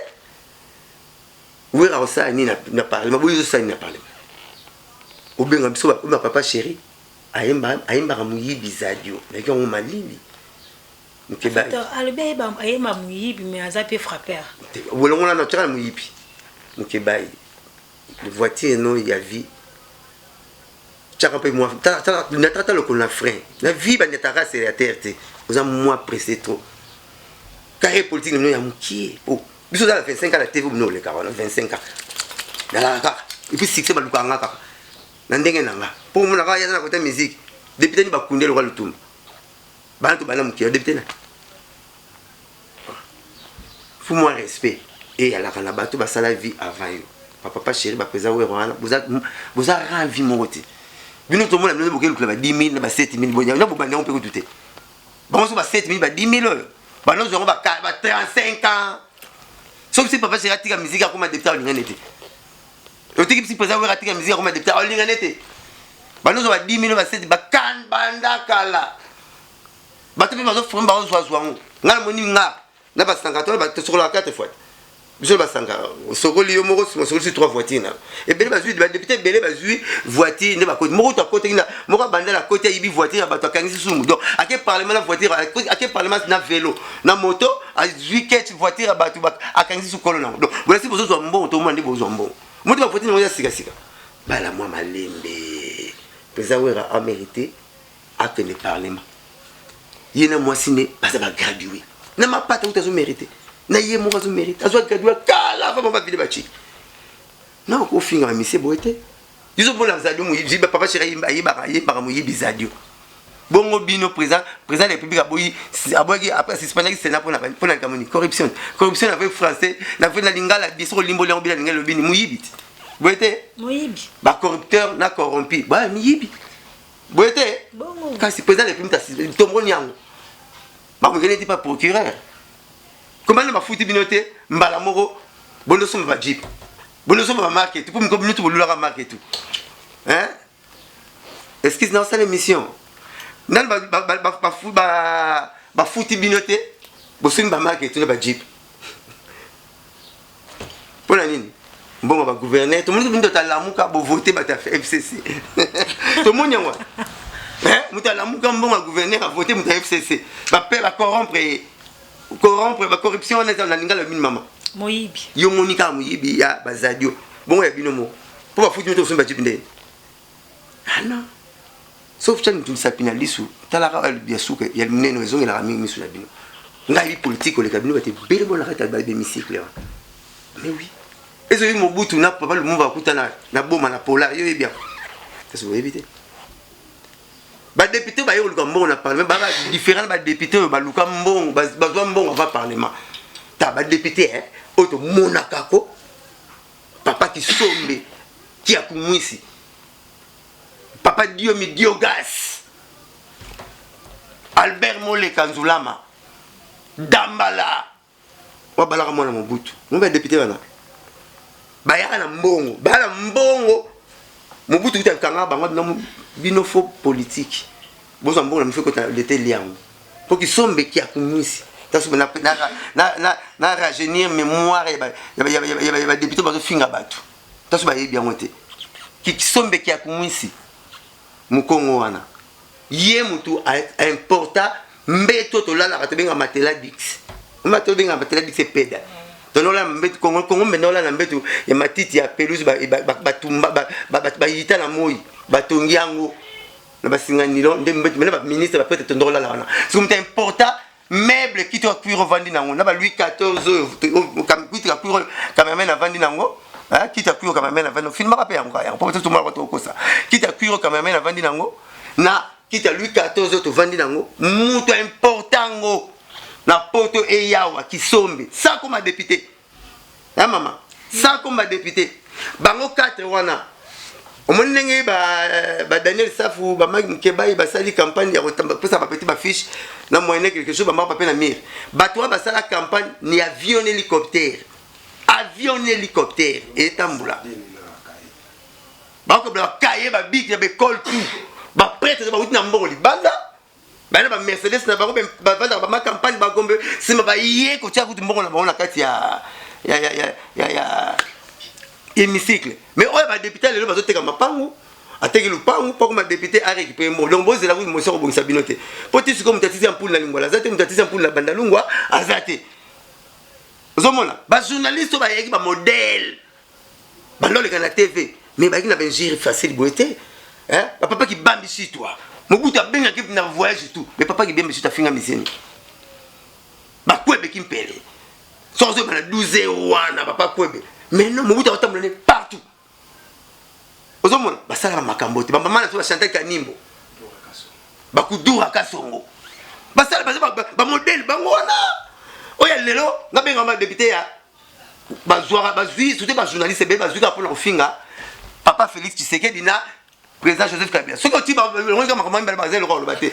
Wera kosala nini na parlement? Boyi ozosala nini na parlement? Obenga biso obenga papa chéri, ayembaka moyibi Zadio, nayaki yango malili. Alobi ayemba moyibi, mais aza mpe frappeur. Bolongo nano tiaka na moyibi Mokebai, voiture no ya vie, tiaka mpe mwa nataka lokolo na frein na vie, banyataka accélérateur te. Oza mwa pressé trop. Carrière politique na bino ya mokie po biso oza na 25 ans na TV, bino oleka wana 25 ans nalaka kaka. Et puis succès balukaka nga kaka na ndenge na nga, mpo omonaka yaza na kota musique. Député ni bakunde lokwa Lutumba, bana to bana mokie député na faut moins respect eyalaka na bato basala vie avant yo. Bapapa chéri, baprésident Wero wana, boza ran vie moko te. Bino tomona bino boke lukula ba 10 000 na ba 7 000 na bobanda yango mpe kutu te. Bango so ba 7 000, ba 10 000 oyo banozwa yango ba 35 ans. Soki si papa chéri atika musique akoma député, alingani te. Otiki bisi président Wera atika musique akoma député, alingani te. Banozwa ba 10 000, ba 7, bakan banda kala. Bato mpe bazoforme, bazozwazwa yango. Ngai namoni nga na basanka to tosokolaka 4 fois. Biso basanka, osokoli yo moko, nsima osokoli si 3 voiture na ebele. Bazwi badéputé ebele, bazwi voiture nde bakoti. Moko to akotaki na moko abanda na koti, ayibi voiture ya bato, akangisi sumu. Donc ake parlement na voiture, ake parlement na vélo, na moto, azwi kete voiture ya bato, akangisi su kolo nango. Donc bolasi bozozwa mbongo, tomona nde bozwa mbongo moto, bavoiture nango ya sikasika. Bala mwa malembe. Président Wera amérité akende parlement. Ye na mwasi ne baza bagradué na mapata kuta, azomérite na ye moko, azomérite, azwa gradué kala avant bavile baciki na okofinga bamisie boye te. Yozomona Zadio moyibi, papa chéri ayebaka, ayebaka moyibi Zadio. Bongo bino président de la République aboyi, aboyaki, après suspendaki Sénat mpona likambo nini? Corruption. Corruption na vrai français, na vrai na lingala, biso kolimboli yango bila lingala, elobi ni moyibi te, boye te? Moyibi. Bacorrupteur na corrompi baya miyibi, boye te? Kasi président de la République tomboni yango, bakokende ti pa procureur. Komanda bafuti bino te mbala moko, bondosomba bajeep, bondosomba bamarke tu, mpo miko bino tu bolulaka marke tu, hein? Excuse, na osala émission nani? Bafuti bino te, bosombi bamarke tu na bajeep mpo na nini? Mbongo bagouverneur, tomoni bino totalamuka, bovote bato ya FCC. Tomoni yango, moto alamuka, mbongo ya gouverneur, avote moto ya FCC, bape bacorrompre ye, corrompre, bacorruption wana eza na lingala mini mama. Moyibi. Yo moni kaka moyibi ya bazadio. Bongo ya bino moko, mpo bafuti bino te, bosombi bajeep ndeni? Ah non, sauf tia mutu misapi na lisu, talaka ya suka ya monene ezongelaka mingi misu na bino. Ngai yebi politike koleka bino bato ebele bona kati ya bahémicycle wana. Mais oui, ezoyi Mobutu na papa Lumumba bakuta na boma na polar. Yo oyebi yango, kasi oyebi te. Badéputé baye koluka mbongo na parlement, baka différent na badéputé oyo baluka mbongo, bazwa mbongo avant parlement. Ta badéputé oyo tomonaka ko papa Kisombe Kiakumwisi, papa Diomi Diogas, Albert Moleka Nzulama Dambala wabalaka mwana Mobutu, mo badéputé wana bayaka na mbongo, baya na mbongo. Mobutu kuta kanga bango. Bino fo politique, bozwa mbongo na miso ekota lete liango, mpo Kisombe Kiakumwisi na rajeunir mémoire ya badéputé bazofinga bato, taso bayebi yango te. Kisombe Kiakumwisi, mokongo wana, ye motu importa mbeto tolalaka, tobenga matelas dix, tobenga matelas dix epeda. Tonolala mbeto Kongo, Kongo mbenda olala na mbeto ya matiti ya pelouse, batumba, bayita na moi, batongi yango na basinga nylon nde mbeto. Mena baministre, baprêtre tondo olala wana. Soki moto importa meuble, kiti ya cuir ovandi nango na ba Louis 14 oyo, kiti ya cuir oyo cameraman avandi nango. Kiti ya cuir cameraman avandi, filmaka mpe yango yango mpo totomona bato okosa. Kiti ya cuir cameraman avandi nango na kiti ya Louis 14 tovandi nango, moto important ngo na poto eyawa kisombe sa koma député ya mama, sa koma député. Bango 4 wana, omoni ndenge ba Daniel Safu, bamaki Mokebai basali campagne ya kopesa bapeti bafiche na moyen quelque chose, bamaka mpe na mire. Bato wana basala campagne ni avion ni hélicoptère, avion ni hélicoptère etambola, bakobela bakaye, babic na baekole, tout. Baprêtre bauti na mbongo libanda, baya na bamercedes na bango, bavandaka bamacampagne, bagombe nsima, baye kotia kutu mbongo na bango na kati ya hémicycle. Mais oyo badéputé lelo bazoteka mapangu, ateki lupangu mpo koma député, arécupéré mbongo. Donc bozela kutu mosi akobongisa bino te, mpo ti sikoyo moto atisi ampoule na Lingwala aza te, moto atisi ampoule na Bandalungwa aza te. Ozomona bajournaliste oyo bayaki, bamodèle baloleka na TV, mais bayaki na bainjure facile boye te. Bapapa kibambi sitwa, Mobutu abengaki na voyage tout, mais papa kibambi sitwa afinga miseni, bakwebeki mpele soki ozoyeba na 12 wana papa kwebe. Mais non, Mobutu akotambola ne partout. Ozomona basalaka makambo te. Bamama na so, bachantal Kanimbo, bakudura Kasongo, basala baza bamodèle bango wana. Oyo lelo ngabengaka badéputé ya bazwaka, bazwi surtout bajournaliste ebele, bazwi kaka mpona kofinga papa Félix Tshisekedi na président Joseph Kabila. Soki oti longoka makambo mibale, baza eloko aloba te.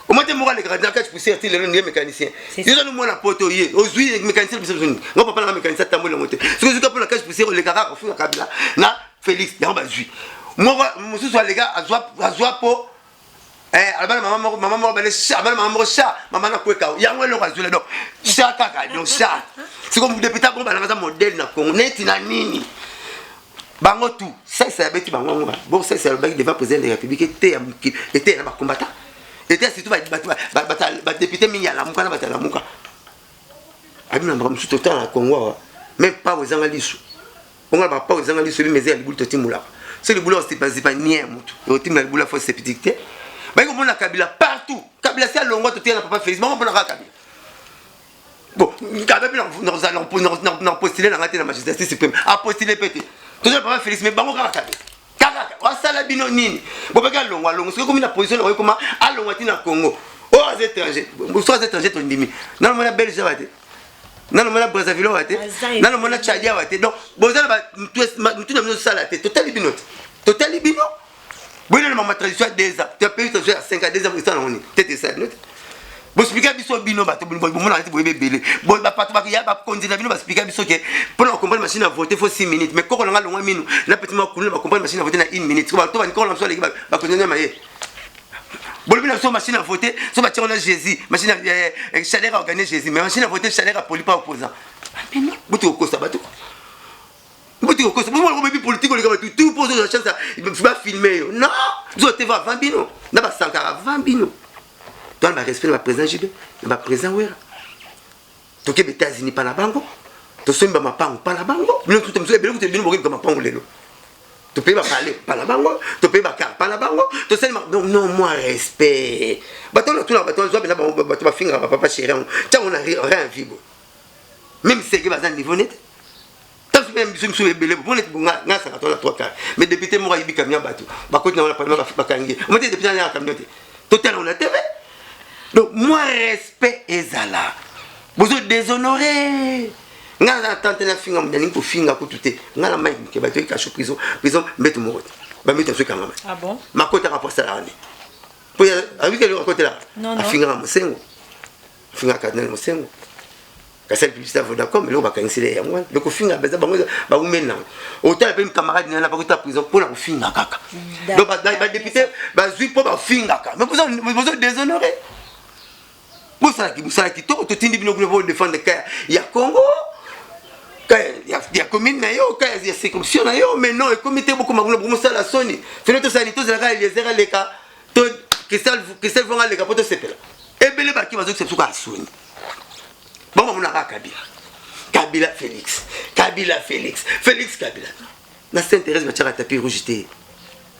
Omoi te moko alekaka na kati poussière ti lelo ndenge mécanicien. Yo zali mwana poto, ye ozwi mécanicien, biso biso ngo papa nanga mécanicien atamboli yango te. Soki ozwi mpona kati poussière, olekaka kofinga Kabila na Félix, yango bazwi. Moko mosusu aleka, azwa po alobana mama moko, mama moko bale chat, abana mama moko chat, mama na kweka yango eloko azwila. Donc chat kaka, donc chat. Siko député bongo bananga aza modèle na Congo neti na nini? Bango tout sese abeti bango yango. Bon, sese alobaki devant président de la République ete ya mokili, ete na bacombattant, ete surtout badéputé mingi ya Lamuka na bato ya Lamuka. Abi na makambo mosusu totala na Congo awa, même pao ezanga liso onga, bapao ezanga liso ebi meze ya libulu totimolaka. So libulu ozipazipa nie ya motu otimela libulu ya fosse septique te. Bayiki komona Kabila partout. Kabila si alongwa, totia na papa Félix, bango mpona kaka Kabila. Bon, Kabila mpe na postule nanga te na magistrature suprême, apostule mpe te. Toza na papa Félix, mais bango kaka Kabila kaka. Asala bino nini? Bobaki alongwa, alongwa. Soki komi na position nakoki koma alongwa ti na Congo. Oyo aza étranger, so aza étranger, tondimi. Nano mona Belge awa te, nano mona Brazzaville awa te, nano mona Tchadi awa te. Donc boza na mutu na bino osala te. Totali bino te, totali bino boyina na mama tradition ya 2 ans, topeyi tradition ya 5 ans, 2 ans, esala nango nini? Tete esala bino te. Boexpliquer biso, bino bato bomona neti boyebi ebele, bato ya bakonzi na bino baexpliquer biso ke mpona kocomprendre machine à voter faut 6 minutes. Mais koko nanga longwa minu na petit makulu na bacomprendre machine à voter na 1 minute. To banikoko na biso aleki bakonzi na maye. Bolobi na biso machine à voter so batiango na Jésus, machine chaleur a organise Jésus, mais machine à voter chaleur apoli pas opposant. Mais non, boti kokosa bato, boti kokosa. Bomona boyebi politique oleka bato tout mpo ozozwa chance bafilme yo. Non, biso teva avant bino na basankara, avant bino towana barespect na baprésident JB na baprésident Wera. Tokebe États-Unis mpa na bango, tosombi bamapango mpa na bango. Bino mosusu ebele kutu, bino bokeluka mapango lelo. Topeyi bapale mpa na bango, topeyi bakar mpa na bango, tosali. Non, moi respect bato wana tunaka bato azwa mpena bato bafingaka bapapa chéri yango ntango na rien vie boye. Même seke baza niveau nete taso mpe biso miso ebele mpo neti nga asaka to na trois quarts. Mais député moko ayibi camion, bato bakoti na wana parlement, bakangi. Omo te député anyaka camion te, totala na TV. Donc moi respect ezala, bozo déshonoré nga. Naza na tante na finga, nalingi kofinga kutu te. Nga na Mike Moke bato kasho prison, prison mbeto moko te, bambeto azo ekangama. Ah bon? Makotaka po asalaka nde po abiki eloko akotelaka. Non, non. Afingaka Mosengo, afingaka cardinal Mosengo, kasali publicité ya Vodacom. Eloko bakangiseli yango wana. Donc kofinga baza bango baumeli nango. Otala mpe camarade nana bakota prison mpona kofinga kaka. Donc badéputé bazwi mpo bafingaka, mais bozo déshonoré. Bosalaki mosala kitoko, totindi bino kuna po défendre ka ya Congo, ka ya commune na yo, ka ya circonscription na yo. Mais non, ekomi te, bokoma kuna bomosala soni. Fino tosali, tozalaka Eliezer aleka to Christelle Vonga aleka mpo tosepela. Ebele baki bazokisa biso kaka soni. Bango bamonaka Kabila, Kabila Félix, Kabila Félix, Félix Kabila. Na Sainte Thérèse batiaka tapis rouge te.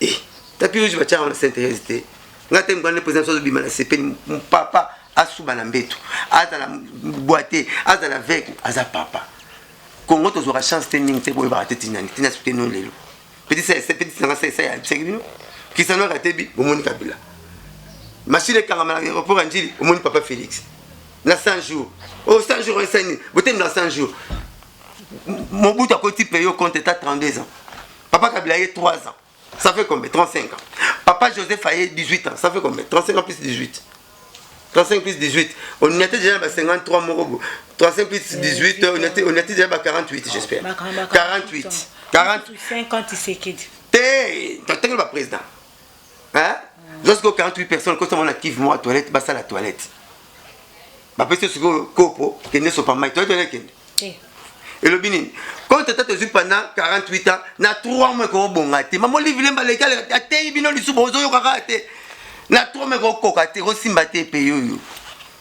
Eh, tapis rouge batiaka na Sainte Thérèse te. Nga te ngwana président so azobima na sepeli. Papa asuba na mbeto, azala bwa te, azala aveugle, aza papa. Congo tozwaka chance te mingi te boyebaka te tina tina soki no lelo. Petit ça petit nanga ça ça ya bisaki bino. Kisano ratebi bomoni Kabila. Machine ekangama na aéroport ya Ndjili omoni papa Félix. Na 100 jours. Oh 100 jours esani. Botemela na 100 jours. Mobutu akoti paye au compte état 32 ans. Papa Kabila ye 3 ans. Ça fait combien 35 ans. Papa Joseph a 18 ans. Ça fait combien 35 ans plus 18. 35 plus 18. On était déjà à 53 morobo. 35 plus 18, on était, on était déjà à 48, j'espère. 48. 40. 50 Tshisekedi. Te, t'as le président. Hein? Jusqu'aux 48 personnes, quand on active moi toilette, bah ça la toilette. Bah parce que kopo, kende sopa mai, toilette kende. Elobi nini? Quand tata tozwi pendant 48 ans, na 3 mois ekobonga te. Mama Olive Lemba aleki ateyi bino lisusu bozoyoka kaka te. Na 3 mois ekokoka te, ekosimba te pays oyo.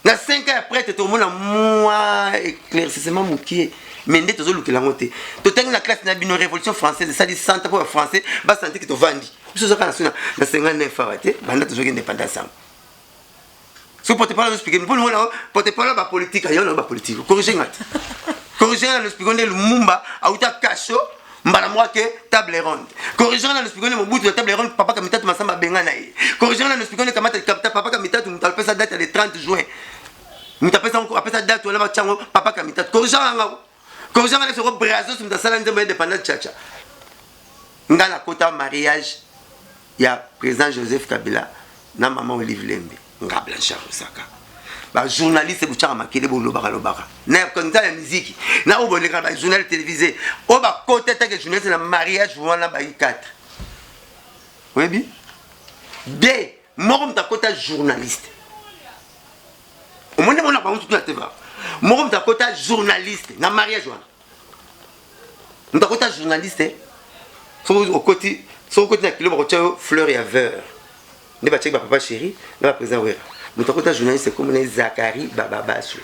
Na 5 ans ya prêtre tokomona mwa éclaircissement mokie. Mais nde tozolukela yango te. Totangi na classe na bino révolution française esali 100 ans mpo ba français basanti ke tovandi. Biso toza kaka na so na 59 awa te, banda tozwaki indépendance yango. So porte-parole expliquer mpo mona porte-parole ba politique ayo na ba politique. Corriger nga. Corriger nga na expliquer nde Lumumba auta kasho mbala moko ke table ronde. Corriger nga na expliquer nde Mobutu na table ronde papa Kamitatu Masamba benga na ye. Corriger nga na expliquer nde kamata kapta papa Kamitatu mutu apesa date le 30 juin. Mutu apesa apesa date wana batyango papa Kamitatu. Corriger nga nga. Corriger nga na soko Brazos mutu asala nzembo indépendant chacha. Nga na kota mariage ya président Joseph Kabila na maman Olive Lembe nga Blanchard Osaka. Ba journaliste botyaka makele bolobaka lobaka na konza ya miziki na oyo boleka ba journal télévisé oyo bakota take journaliste na mariage wana bayi 4 oyebi de moko moto akota journaliste omoni mona bango tutu na teva moko moto akota journaliste na mariage wana moto akota journaliste soki okoti soki okoti na kilo bakotya yo fleur ya vert nde batiaki bapapa chéri na baprésident Wera. Moto akota journaliste komona ye Zakari Bababasu.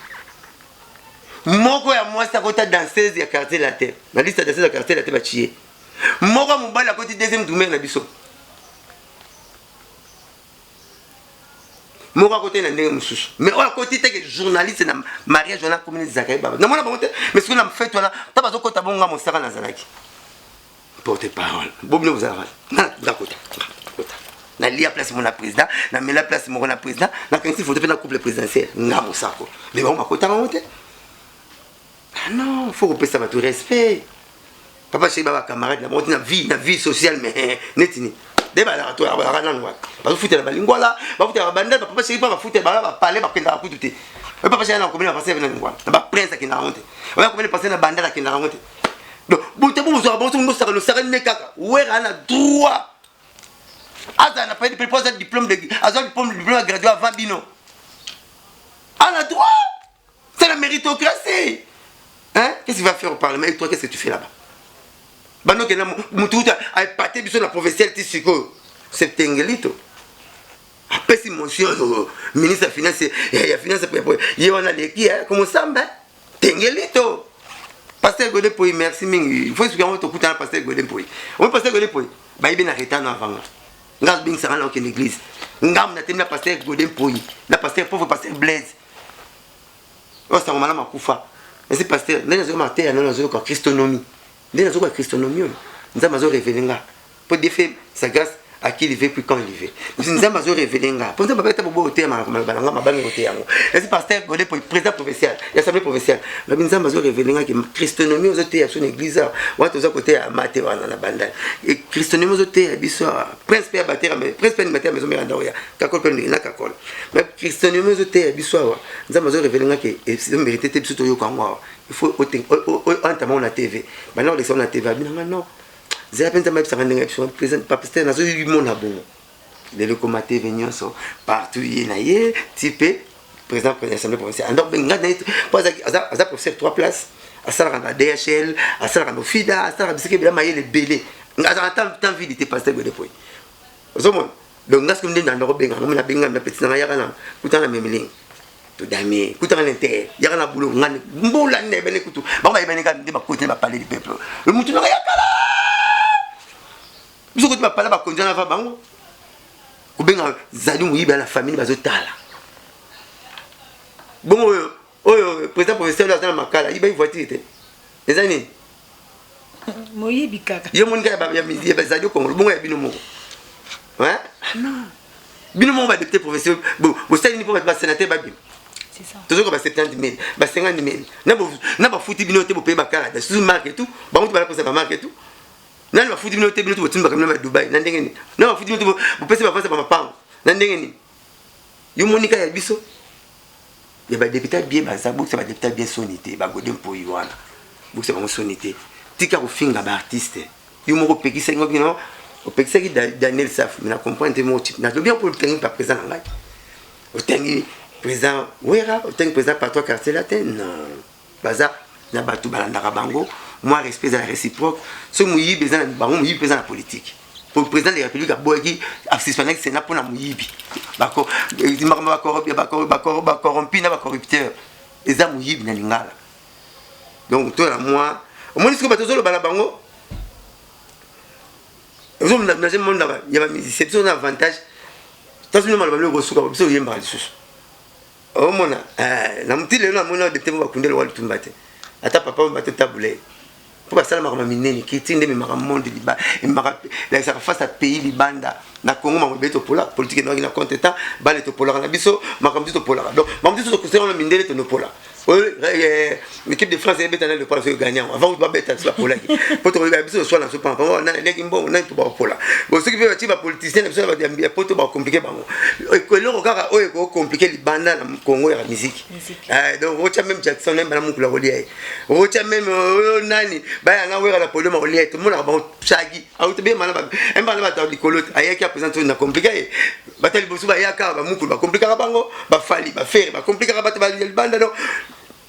Moko ya mwasi akota danseuse ya quartier latin na liste ya danseuse ya quartier latin batie. Moko ya mobali akoti deuxième doumer na biso. Moko akoti na ndenge mosusu mais oyo akoti teke journaliste na mariage wana akomi neti Zakari Baba namona bango te. Mais sikoyo na fete wana ta bazokota bongo nga mosaka nazalaki porte parole bobino bozalaka nga kota kota nalia place moko na président, namela place moko na président, nakangisi photo mpe na couple présidentiel nga mosako. Mais bango bakotaka yango te. Ah non, faut kopesa bato respect. Papa chéri ba camarade na bango na vie, na vie sociale, mais neti ni nde balaka to balaka nanu wapi bazofutela balingwala bafutela babandal bapapa chéri mpa bafutela bala bapale bakendaka kutu te. Oyo papa chéri na komeli bapase na lingwala na baprince akendaka yango te, oyo akomeli pase na bandal akendaka yango te. Donc bote bo bozwaka bango soki bosaka losaka ne kaka Wera na droit azala na palais de peuple aza diplôme de aza diplôme diplôme ya graduat avant bino ana droit. C'est la méritocratie, hein. Qu'est-ce qu'il va faire au parlement? Et toi, qu'est-ce que tu fais là-bas? Bano kenda mutu uta aepate biso na provincial ti sikoyo septengelito apesi motion ministre ya finance ya finance ye wana aleki komosamba tengelito. Pasteur Godé Poi, merci mingi. Il faut expliquer yango tokutana pasteur Godé Poi. Oyo pasteur Godé Poi bayebi na retard na avanga nga abengisaka na okende église ngambo na temi na pasteur Godé Poi na pasteur pauvre pasteur Blaise oyo sango malamu akufa. Esi pasteur nde nazoyoka mateya nano nazoyoka christonomie nde nazoyoka christonomie oyo nzambe azorévéler nga po Dieu fait sa grâce à qui il veut puis quand il veut. Nzambe azorévéler nga po nzambe abeta bobo oteya maloba na nga mabangi koteya yango. Esi pasteur Godé Poi président provincial ya assemblée provinciale babi nzambe azorévéler nga ke christonomie ozoteya biso na église awa wana toza koteya mate wana na bandani e christonomie ozoteya biso awa prince mpe ya batera prince mpe animateur maison mère ndao ya kakol mpe na kakol mais christonomie ozoteya biso awa nzambe azorévéler nga ke ezomérite te biso toyoka yango awa. Il faut entama na TV banda kolekisa na TV abinanga non zela mpe nzambe ayebisaka ndenge biso président pasteur nazomona bongo lelo ekoma TV nyonso partout ye na ye ti mpe président de l'assemblée provinciale andok nga na ye po aza professeur trois places asalaka na DHL asalaka na ofida asalaka bisika ebele mayele ebele azalaka temps vide te pasteur Godé Poi ozomona. Donc nga soki nde nanda kobenga ngo nabenga na petit nanga yaka na kutana na memelingi todame kutanga na inter yaka na bulo ngani mbula nde ebene kutu bango bayebani kaka nde bakoti na bapalais du peuple mutu nanga yakala biso koti bapala bakonzi wana va bango kobenga zali moyibi na famille bazotala bongo oyo oyo président provincial aza na makala ayibai voiture te. Eza nini? Moyibi kaka. Yo moni kaka ya ya bazali Congo bongo ya bino moko. Hein? Non. Bino moko ba député provincial bosali nini mpo bato ba sénateur babima? Tozoka ba 70 000, ba 50 000. Na bafuti bino te bopaye bakarata, susu marque et tout, bango to balakosa ba marque et tout. Nani bafuti bino te bino to botimbaka bino ba Dubai na ndenge nini? Na bafuti bino te bopesi bavasa ba mapango na ndenge nini? Yo moni kaka ya biso ya ba député bien baza bokisa ba député bien soni te ba Godé Mpoyi wana bokisa bango soni te tika kofinga ba artiste yo moko opekisaki ngo bino opekisaki Daniel Safu mais na comprendre te moko nalobi yango mpo otangi pa président na ngai otangi président Wera otangi président Patro quartier latin non baza na bato balandaka bango mwa respect ezala réciproque soki moyibi eza na bango moyibi mpe eza na politique po président de la république aboyaki asuspendaki sénat mpo na moyibi makambo bacorrompi na bacorrupteur eza moyibi na lingala donc to na mwa omoni sikoyo bato ozoloba na bango ozomona ya bamusicien biso na avantage tasino maloba biloko kosuka biso oyembaka lisusu omona eh, na moti lelo namoni na député mo bakunde lokola lutumba te ata papa oyo bato tabule mpo basala makambo minene critique nde ememaka monde liba ememaka elakisaka face ya pays libanda na congo makambo ebele topola politique enawaki na compte temps bale topolaka na biso makambo ti topolaka donc makambo ti tokosala wana mindele tonopola oyo eh, équipe de france ebeta na leopard soki gagne yango avant babeta biso bapolaki mpo tokoyeba biso toswana biso pamba pamba nani aliaki mbongo nani to bakopola bon soki mpe batie bapoliticien na biso ya poto bakomplike bango eloko kaka oyo ekokomplike libanda na congo ya musique eh, donc otya meme jackson nayemba na mokolo akolia ye otya meme oyo nani baya na wera na podium akolia ye tomonaka bango chagi auti bemba na bato ya likolo te ayaki apresente oyo na komplike ye bato ya liboso bayaka bamukulu bakomplikaka bango bafali bafere bakomplikaka bato ya libanda donc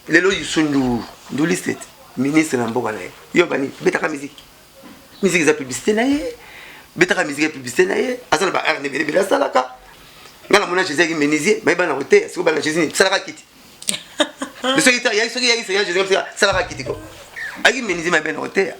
lelo yusu nduru nduliste te ministre na mboka na ye yo bani betaka miziki miziki eza publicité na ye betaka miziki ya publicité na ye aza na ba art ebele ebele asalaka nga namona jésus ayaki menuisier baye bana koteya sikoyo bana jésus nini salaka kiti soki yaki seigneur jésus salaka kiti ko ayaki menuisier maye bana koteya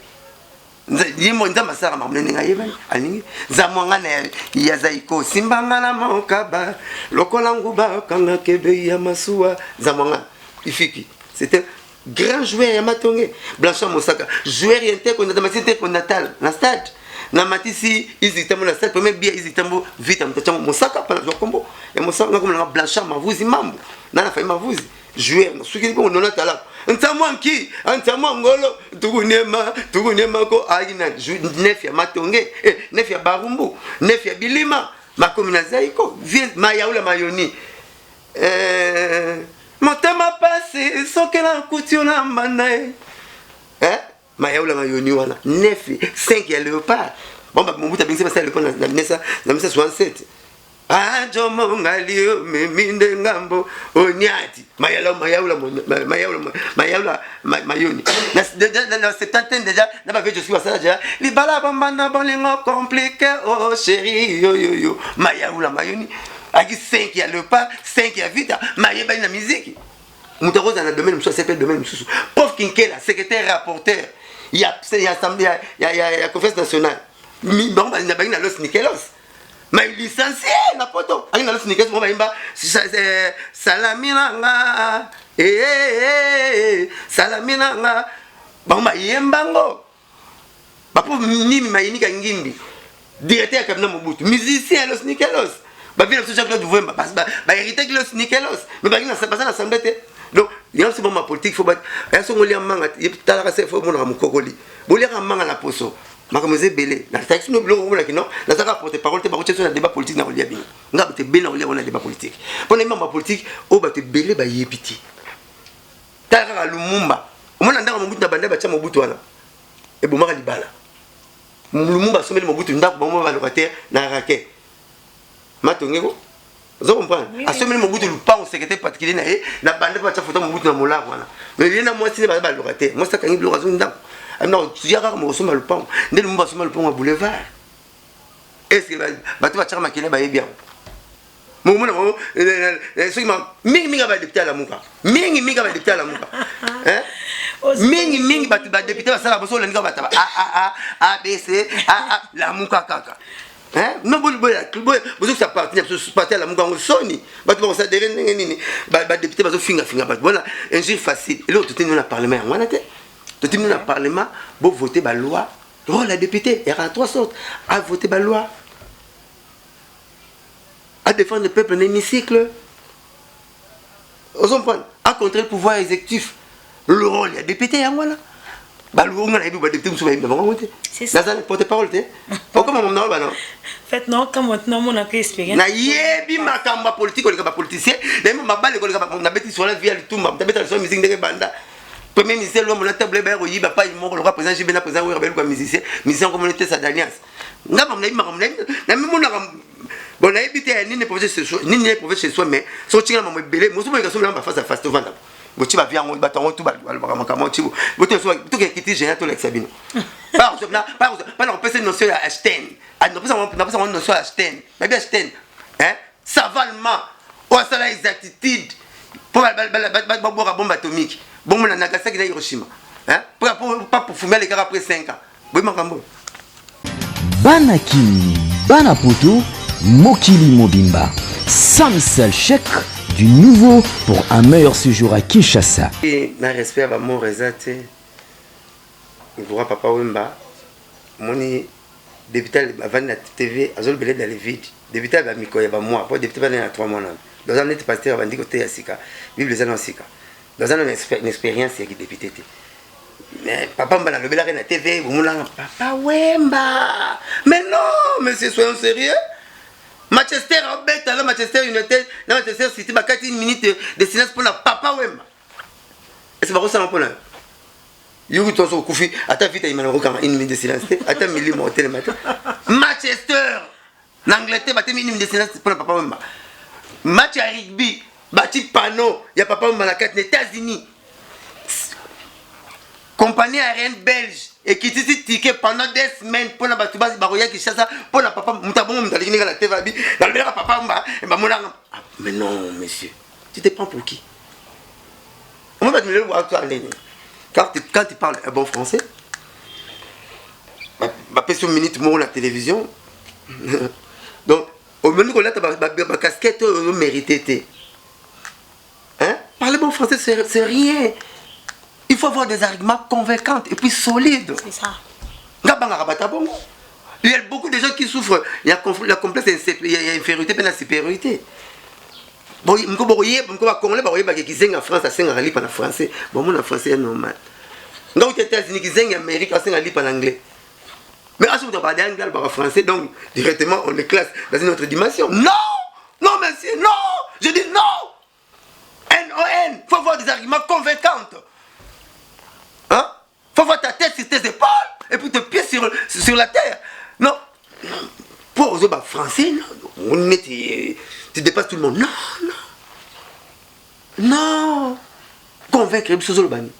ye mo nzambe asalaka makambo na ndenge ayebani alingi nzambe nga na ya zaiko simba nga na mokaba lokola nguba okanga kebe ya masuwa nzambe nga ifiki c'était grand joueur ya matonge blanchard mosaka joueur ya intercontinental matisi intercontinental na stade na matisi izitambo na stade premier bia izitambo vita moto atango mosaka mpa nazwa nkombo ya mosaka nga komona nga blanchard mavuzi mambo na na fai mavuzi joueur soki bongo nona talaka nsamwa nki nsamwa ngolo tukuniema tukuniema ko ayaki na nef ya matonge eh, nef ya barumbu nef ya bilima makomi na zaiko mayaula mayoni eh, motema pasi soki nakuti yo na mbanda ye eh? Mayaula mayoni wana 9 5 ya leopard bon ba mobutu abengisi basala leopard na 1967 ajo mongali omemi nde ngambo oniati mayala mayaula mayaula mayaula mayoni na na septantaine déjà na ba vieux basala déjà libala bombanda bolingo compliqué oh chéri yo yo yo mayaula mayoni aki 5 ya leopard 5 ya vita mayebani na miziki moto akozala na domaine mosusu asepe domaine mosusu prof kinkela secrétaire rapporteur ya, ya, ya, ya, ya, ya conférence nationale bango bangi na los nikelos mais licencie na poto angi na los nikelos bango bayimba salami na nga eh, eh, eh, salami na nga bango bayemba ngo bapo mimi mayinika ngimbi directeur ya cabinet mobutu musicien ya los nikelos bavi na biso jean claude vwemba bahéritaki los nikelos mais bangi baza na assemblée te donc yango biso bama politique fo ya songo olia manga talaka se fo omonaka mokokoli boliaka manga na poso makambo eza ebele natalaki sino biloko omonaki no nazalaka porte parole te bakotia biso na débat politique na kolia bino nga bato ebele na kolia ngo na débat politique mpo na yeba politique oyo bato ebele bayebi te tala kaka lumumba omona ndako mobutu na banda batya mobutu wana ebomaka libala lumumba asombeli mobutu ndako bango balocataire na rake matongeko ozo comprendre asombeli mobutu lupango secrétaire particulier na ye na banda mpe batya foto mobutu na molako wana mais ye na mwasi nde baza balocataire mwasi akangi biloko azongi ndako amina kaka mokosomba lupango nde lumumba asomba lupango ya boulevard est ce que bato batyaka makele bayebi yango mokomona bango eh, eh, eh, soki mingi mingi badepute ya lamuka mingi mingi badepute ya lamuka mingi mingi bato badepute basala boso olandi kaka bato a a b c a a lamuka kaka non bozokisa parti na biso parti ya lamuka yango soni bato bakosadere ndenge nini badepute bazofingafinga bato bona injure facile eloko totindi na parlement yango wana te. Totindi na parlement bo voter ba loi. Rôle ya député eyaka na trois sortes: a voter ba loi, a défendre le peuple na hémicycle, ozomprendre, a contrer le pouvoir exécutif. Le rôle ya député yango wana. Balonga nayebi badéputé mosusu bayebi na bango te. Naza porte parole te, okoma mama na bana. Fait non, comme maintenant monaka expérience. Nayebi makambo ya politique koleka bapoliticien, nayebi mabale koleka. Nabeti sola via Lutumba, nabeta liso musique ndenge banda premier ministère lwa mona table baya koyiba pai moko lokola président JB na président Wera bayeluka musicien musicien komona te sa d'alliance. Nga makambo nayebi, makambo namimonaka bon, nayebi te ya nini prophète chez soi, nini ne prophète chez soi, mais soki otikala mambo ebele mosu boyeka somi ba face à face, tovanda boti bavie yango, bato yango tu balobaka makambo ti tokekiti géant, tolakisa bino mpana kopesa notion ya Einstein. Napesa yango notion ya Einstein. Babi Einstein savant allemand oyo asala exactitude mpo babwaka bombe atomique bongo na Nagasaki na Hiroshima, pa fumi alekaka après 5 ans. Boyi makambo. Bana Kin, bana Poto, mokili mobimba. Samsel Chèque, du nouveau pour un meilleur séjour à Kinshasa. Na respect ya bamort eza te. Droit Papa Wemba, omoni député avandi na TV, azolobela dans le vide. Député ya bamikolo ya bamois, po député bandi na 3 mois nano, doza neti pasteur abandi koteya sika, Bible eza na sika, doza na expérience ya kidéputé te. Mais Papa Mba nalobelaki na TV, bomonanga Papa Wemba. Mais non, monsieur, soyons sérieux. Manchester abeta na Manchester United na Manchester City, bakati une minute de silence mpona Papa Wemba. Ese bakosala mpona yoki toso okufi ata vita yima na kokanga une minute de silence te, ata milimo otelema te. Manchester na Angleterre batemi une minute de silence mpona Papa Wemba. Match ya rugby, bati panneau ya Papa Wemba na kati. Na États-Unis, compagnie aérienne belge ekitisi ticket pendant 2 semaines mpona bato bakoya Kinshasa mpona papa. Moto abongo, moto aleki ndenge na TV abi nalobelaka Papa Wemba, bamonanga. Mais non, monsieur, tu te prends pour qui? Omoi bato milelo bato ndenge quand tu parles un bon français, bapesi yo minute moko na télévision. Donc omoni kolata bacasquette oyo ozomérite te. Hein? Parler bon français, c'est rien. Il faut avoir des arguments convaincants et puis solides. C'est ça. Nga bangaka bato bongo. Il y a beaucoup de gens qui souffrent. Il y a la complexe, il y a infériorité et la supériorité. Bon, mko bokoyeba, mko bakongolais bakoyebaka kizenga France asengaka lipa na français. Bon, mona français ya normal. Nga uti États-Unis, kizenga Amérique asenga lipa na anglais. Mais à ce moment, parle anglais, parle français, donc directement on les classe dans une autre dimension. Non! Non, monsieur, non! Je dis non! N-O-N! Faut avoir des arguments convaincants. Hein? Faut avoir ta tête sur tes épaules et puis tes pieds sur la terre. Non. Pour aux autres français, non. On est, tu dépasses tout le monde. Non, non. Non. Convaincre, biso bani.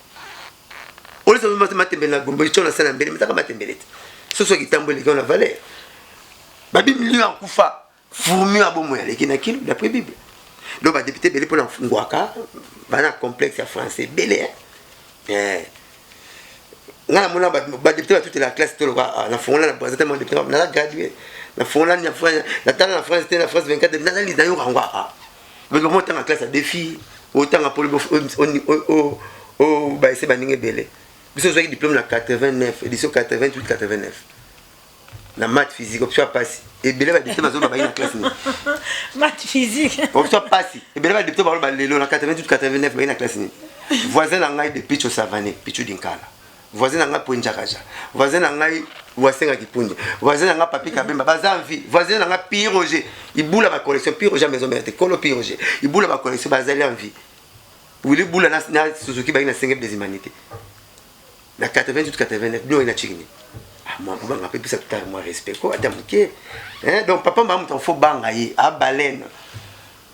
Olesa matembele na gombo, tio na sala mbele, metaka matembele te. Soso kitambo eleki na valeur. Babi milio akufa, fourmi ya bomoi aleki na kilo d'après Bible. Donc badéputé ebele mpona ngwaka bana complexe ya français ebele. Eh. Nga namona badéputé batutela classe toloka nafongola na Braza te, mo député naza gradué, nafongola natala na France te, na France 24 nazali nayoka yango. Aa, mo otanga classe ya défi, otanga polo baese baninga ebele. Biso ozwaki diplôme na 89, édition 88 89, na math physique, option ya pasi. Ebele badéputé bazoba bayi na classe nini? Math physique. Option pasi. Ebele badéputé baloba lelo na 88 89 bayi na classe nini? Voisin na ngai de Picho Savane, Picho Dinkala, voisin na ngai Ponjakaja, voisin na ngai Wasengaki Punje, voisin na ngai Papi Kabemba, baza en vie. Voisin na ngai Pi Roger Ibula, bacollection Pi Roger, maison mère te, kolo Pi Roger Ibula, bacollection bazali en vie. Wili Bula na Suzuki bayi na 5 des humanités na 88 89. Bino na chikini, ah, mwa banga mpe bisa tutare mwa respect ko ata moke. Donc papa mba moto faut banga ye a baleine,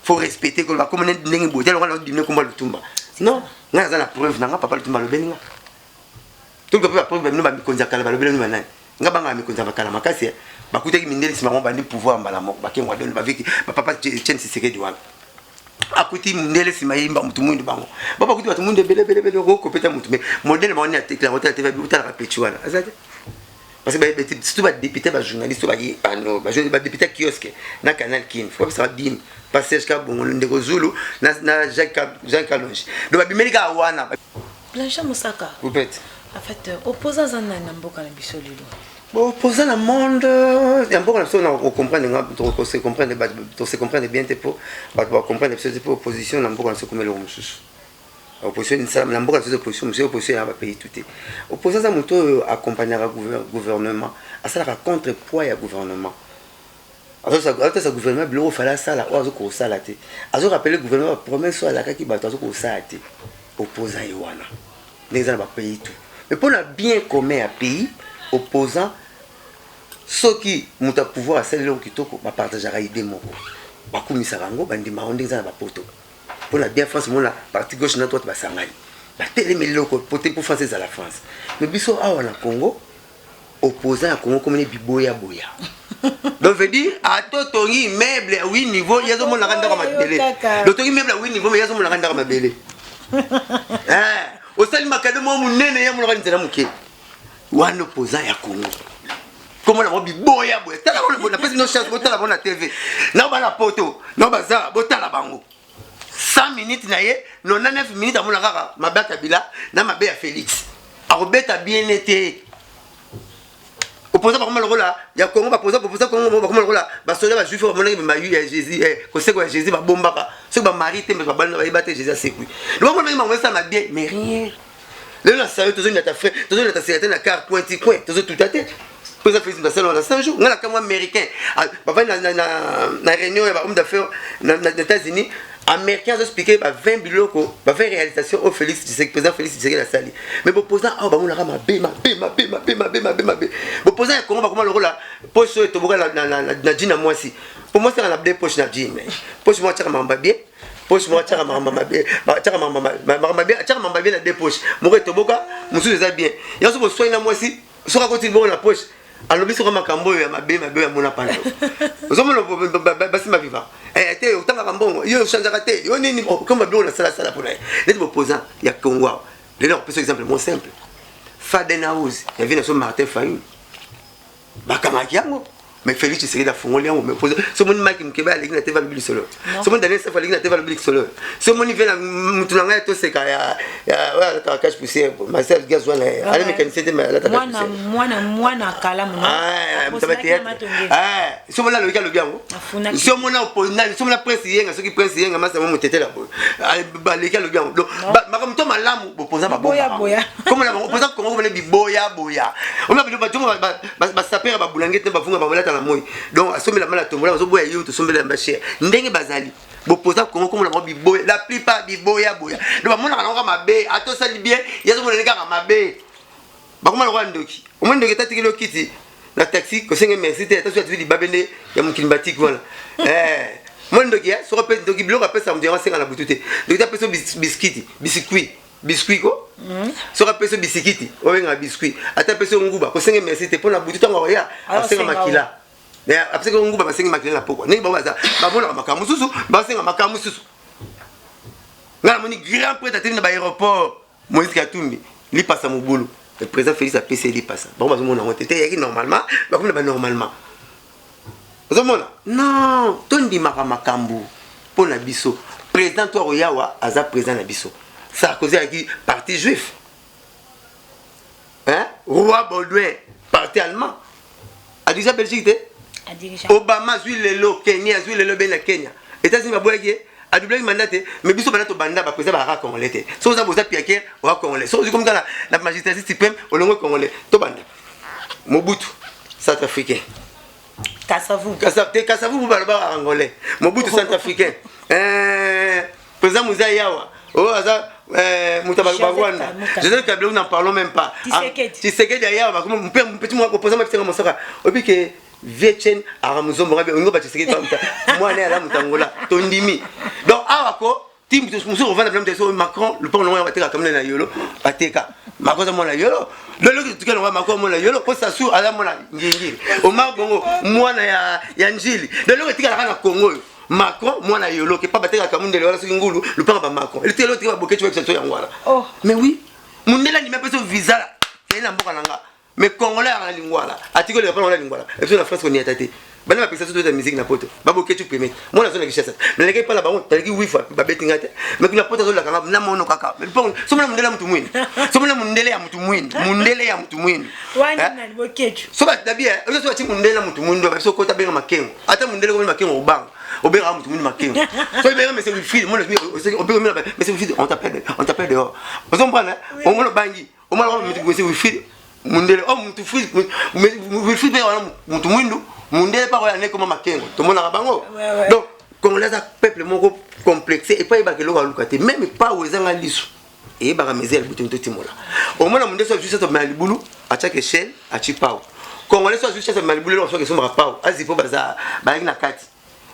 faut respecter koloba komo ndenge boye te. Longa na dimine komba Lutumba, non, ngai naza na preuve na nga. Papa Lutumba alobeli nga, toluka mpe bapreuve. Babino bamikonzi ya kala balobeli bino banani? Nga banga mikonzi ya bakala makasi. Bakutaki mindele nsima bango bandi pouvoir mbala moko, bakengwa doni baviki bapapa Etienne Tshisekedi wana akuti mindele nsima yimba motu mwindu. Bango ba bakuti bato mwindu ebele ebele ebele, okopeta motu. Mais modèle bango nini atekela otala te, otalaka peci wana aza te. Parce que surtout badéputé, bajournaliste oyo bayebano, badéputé ya kiosque na Canal Kin, fo bapesaka dime pa Serge Kabongo, ndeko Zulu na Jacques Kalongi. Donc babimeli kaka wana. Blanchard Mosaka. Upete. En fait, opposant aza nani na mboka na biso lelo? Bon, opposant na monde ya mboka na biso, na kocomprendre nga, tose comprendre, tose comprendre bien te, mpo bato bacomprendre biso te, mpo opposition na mboka na biso ekoma eloko mosusu. Opposition na mboka na biso, opposition mosusu, opposition ya bapays tout te. Opposant aza moto oyo accompagnaka gouvernement, asalaka contrepoids ya gouvernement, azotasa gouvernement biloko fala asala oyo azoki kosala te, azorappeler gouvernement bapromesse oyo alakaki bato, azoki kosala te. Opposant ye wana ndenge eza na bapays tout. Mais mpona bien commun ya pays, opposant, soki moto ya pouvoir asali eloko kitoko, bapartageaka idée moko, bakumisaka yango, bandimaka yango, ndenge eza na bapoto. Mpona bien France, mona parti gauche na droite basangani, batelemi eloko po te mpo France ezala France. Mais biso awa na Congo, opposant ya Congo komoni biboyaboya. Donc veut dire, ata otongi immeuble ya 8 niveau, ye azomonaka ndako ya mabele. Otongi immeuble ya 8 niveau, mais ye azomonaka ndako ya mabele. Osali makado moko monene, ye amonaka nzela moke. Wana opposant ya Congo, komona bango biboya boya. Tala, napesi bino chance, botala bango na TV, nao bana poto, nao baza, botala bango 100 minutes na ye, 99 minutes amona kaka mabe ya Kabila na mabe ya Félix. Akobeta bien te. Opposant bakoma lokola ya Congo, baposa baposa Congo bakoma lokola basoda bajuif oyo bamonaki mayu ya Jésus, koseko ya Jésus, babombaka. Soki bamari te, babali bayeba te Jésus asekwi. Bamonaki bango esala bien, mais rien. Lelo na sayo, tozoniata frère, tozoniata secrétaire na car pointi coin, tozotuta te. Président Félix Basala na 5 jours, nga na kamwa américain bavandi na réunion ya bahomme d'affaires na États-Unis. Américain azoexpliquer ba 20 biloko, ba 20 réalisation oyo Félix Tshisekedi, président Félix Tshisekedi asali. Mais boposant awa bamonaka mabe, mabe, mabe, mabe, mabe, mabe, mabe. Boposant ya Congo bakoma lokola poche oyo etoboka na jean na mwasi, po mwasi aka na deux poche na jean. Poche moko atiaka makambo bien, poche moko atiaka makambo mabe. Atiaka makambo mabe, atiaka makambo bien na deux poche, moko etoboka, mosusu eza bien. Yango soki boswai na mwasi, soki akoti bongo na poche, alobi soko makambo oyo ya mabe, mabe oyo amona panda. Ozomona basi baviva te, otangaka mbongo, yo ochangeaka te, yo nini, koma biloko nasalasala mpona ye. Neti boposant ya Congo awa lelo, akopesa exemple mo simple: Faden House ya vie na so Martin Fayulu, bakangaki yango, mais Félix Tshisekedi afungoli yango. Somoni Mike Mokeba aleki na te, balobi lisolo. Somoni Daniel Safu aleki na te, balobi lisolo. Somoni ve na mutu na ngai toseka oyo alataka cache poussière, Marcel Gaz wana, ale mécanicien te, mais alataka. Mwana mwana kalamu. Somoni aloki, alobi yango. Somona Prince Yenga, soki Prince Yenga masamo motetela boye, aleki, alobi yango. Donc makambo to malamu, bopoza babomba. Komona bango opoza Kongo komona biboya boya, omona bilo batongo basapere, babulange te, bavunga, babolata na moi. Donc asombela mala tombola, bazoboya yo, tosombela bashere ndenge bazali. Bopoza Kongo komona bango biboya, la plupart biboya boya. Donc bamonaka nango mabe, ata osali bien, ye azomonani kaka mabe. Bakoma lokola ndoki. Omoni ndoki etatikeli okiti na taxi, kosenga merci te, ata soki atiki libabe nde ya mokili batiki wana. Moni ndoki, soko mpe ndoki biloko apesa moto yango, asenga na butu te. Ndoki te apesa bisikiti, biscuit, biscuit ko, soki apesi yo bisikiti, obengaka biscuit, ata apesi yo nguba, kosenga merci te, mpo na butu ntango akoya asenga makila. Apesaki yo nguba, basengi makila na pokwa. Ndenge bango baza, bamonaka makambo mosusu, basenga makambo mosusu. Ngai namoni grand prêtre ateli na baaéroport, Moïse Katumbi, lipasa mobulu. Le président Félix apesi ye lipasa, bango bazomona yango te te, eyaki normalement, bakomi na banormalement ozomona. Non, tondimaka makambo mpo na biso. Président to akoyawa aza président na biso. Sarkozy ayaki parti juif, hein? Roi Baudouin parti allemand, adirigea Belgique te. Obama azwi lelo Kenya, azwi lelo be na Kenya, États-Unis baboyaki ye, adoublaki mandat te. Mais biso banda tobanda, baprésident bazalaka congolais te. Soki oza boza piaker, oza congolais. Soki ozwi komi kaka na magistrature suprême, olongwe congolais. Tobanda Mobutu, centrafricain. Kasavu. Te, Kasavu balobaka angolais. Mobutu, centrafricain. Président Mzee yawa oyo aza moto ya Rwanda, Joseph Kabila, n'en parlons même pas. Tshisekedi ayawa, petit moko opposant mabisenga mosaka oyebi ke Vietchen akamuzombo ngabi olingo ba Tshisekedi mwana ala moto Angola, tondimi. Donc awa ko ti mosusu ovanda bina moto Macron, lupango nango bateka kamina na yolo, bateka. Macron aza mwana yolo lelo, tuka nango Macron mwana yolo, po Sassou aza mwana Ngingiri, Omar Bongo mwana ya Njili. Lelo etikalaka na Congo oyo, Macron mwana yolo ke pa batekaka mundele wana, soki ngulu lupanga ba Macron elitelo tika babokeci babiso yango wana. Mais oui, mundele andimi apesa visa tei na mboka na nga, mais congolais aka na lingwala, atiki oleka mpa na lingwala. Ebiso na France koniata te. Bana bapekisa biso tobeta musique na poto. Baboketshu premier. Mwana azo na Kinshasa. Naleki epai na bango, naleki wifa babeti ngai te. Mais kuna poto azolaka nga na mono kaka. Somona mundele ya mutu mwindu. Somona mundele ya mutu mwindu. Mundele ya mutu mwindu. Wana nani boketshu? So ba dabi eh, ozo so bati mundele ya mutu mwindu, ba biso kota benga makengo. Ata mundele ko makengo obanga. Obenga mutu mwindu makengo. So benga monsieur Wilfried, mona obenga monsieur Wilfried, on t'appelle dehors. Ozo comprendre? Omona bangi. Omona monsieur Wilfried mundele oh mutu Wilfried mpe wana mutu mwindu mundele mpe akoya ne koma makengo tomonaka bango. Donc congolais aza peuple moko complexe epai ayebaka eloko aluka te, meme pao ezanga lisu eyebaka meze ya libutu totimola. Omona mundele so azwi sasa na libulu atiaka echelle atie pao. Congolais so azwi sasa na libulu eloko soki esombaka pao azipo baza bayaki na kati.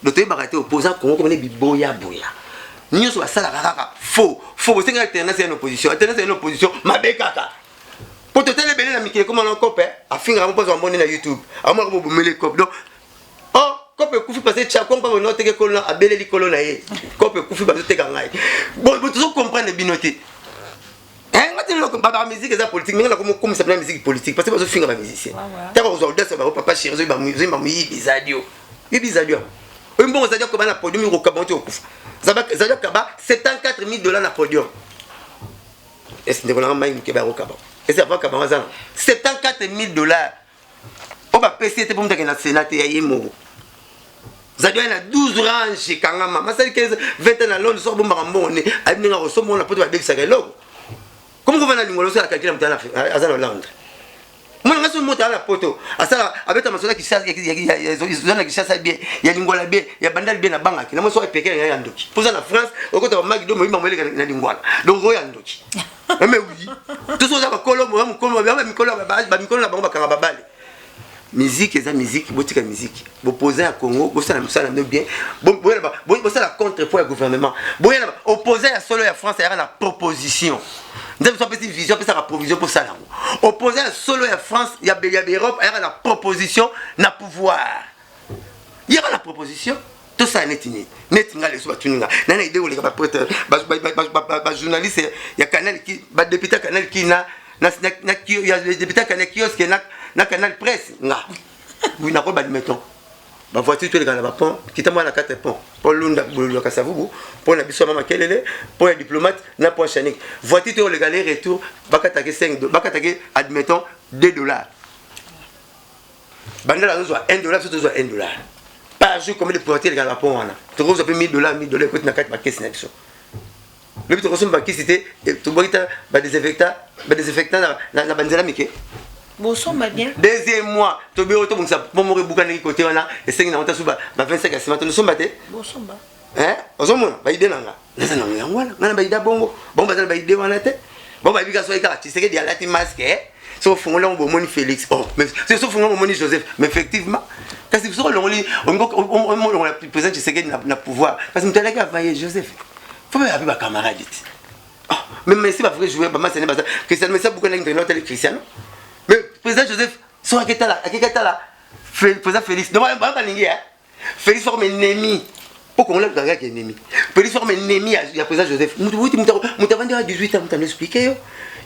Donc toyebaka te opposant Congo komene biboya boya nyonso basalaka kaka faux faux. Bosengi alternance ya opposition, alternance ya opposition mabe kaka po totala ebele na mikili ekoma na cope afingaka mo mpozo bamoni na YouTube amonaka bobomeli cope. Donc oh, cope ekufi parce que chakongo mpa bona oteke kolo abeleli kolo na ye, cope ekufi bazoteka ngai. Bon, tozo comprendre bino te. Nga musique eza politique, mingi nakomokomisa mpena musique politique parce que bazofinga bamusicien. Ntango kozwa audace bango, papa chéri ozoyimba moyibi zadio, yebi zadio yango oyo mbongo zadio akoba na podium okokaba oti okufa. Zadio akaba 74 000 dollars na podium. Ese ndeko nanga mai moke bayakokaba ese avant akaba ngo aza na 74 000 dollars oyo bapesi ye te mpo moto akende na sénat te ya ye moko. Zadio aye na 12 range ekangama masali 15 20 ans na Londres, soki abombaka mbongo ne ayebi ndenge akosomba na poto babebisaka eloko. Komi kovanda lingolo osala calcul ya moto aza na Londres. Mona nga soki moto aza na poto asala abeta masolo ya na Kinshasa bien, ya lingwala bien, ya bandali bien, nabangaki na moso epekele ya ndoki mpo oza na France okota bamaki do moyimba moyeleka na lingwala, donc oyo ya ndoki. Mais oui, toso oza bakolo mokolo bamikolo na bango bakanga babale. Musique eza musique, botika musique. Boposa ya Congo, bosala mosala no bien, bosala contrepoids ya gouvernement. Boyana opposant ya solo ya France ayaka na proposition. Nzambe so apesi vision, apesaka provision mposala yango. Opposant ya solo ya France ya Europe ayaka na proposition na pouvoir, yaka na proposition. Tosala neti nini? Neti nga leso batuni nga nani aide koleka baprêtre, bajournaliste ya Canal, badéputé ya Canal ki na député ya Canal kiosque na Canal Presse. Nga oui, nakoyeba. Admettons bavoiture toleka na bapont kita mwana na 4 pont, pont Lunda Bololo ya Kasavubu, pont na biso ya Mama Kelele, pont ya Diplomate na pont Chanik. Voiture tokoleka aller retour bakatake 5, bakatake admettons 2 dollars. Bandala azozwa 1 dollar, biso tozwa 1 dollar par jour. Combien de voiture eleka na bapont wana? Tokozwa mpe 1000 dollars, 1000 dollars ekoti na kati bakesi na biso. Lobi tokosomba bakisi te, tobwaki ta badésinfectant na banzela mike. Bosomba bien. Deuxième mois tobi oyo tobongisa po moko ebukanaki kote wana, esengi nango tasu ba 25 ya nsima tonosomba te. Bosomba. Ozomona baidées na nga naza nango yango wana. Nga na baidées bongo, bango baza na baidées wana te. Bango bayebi kaka soki kaka Tshisekedi alati masque, so ofungoli yango bomoni Félix, oh, so ofungoli bomoni Joseph. Mais effectivement, kasi soki olongoli olongola président Tshisekedi na pouvoir, kasi moto alaki avant ye Joseph, faut bayeba mpe bacamarade te. Mais Messi, bavrai joueur, bamasane baza Cristiano. Messi abukanaki ndenge otali Cristiano, mais président Joseph so aketala akekatala président Félix. Donc bango balingi Félix comme ennemi mpo Kongola kaka ennemi. Félix comme ennemi ya président Joseph. Mutu wuti mutu avandi wa 18 ans, mutu ano expliquer yo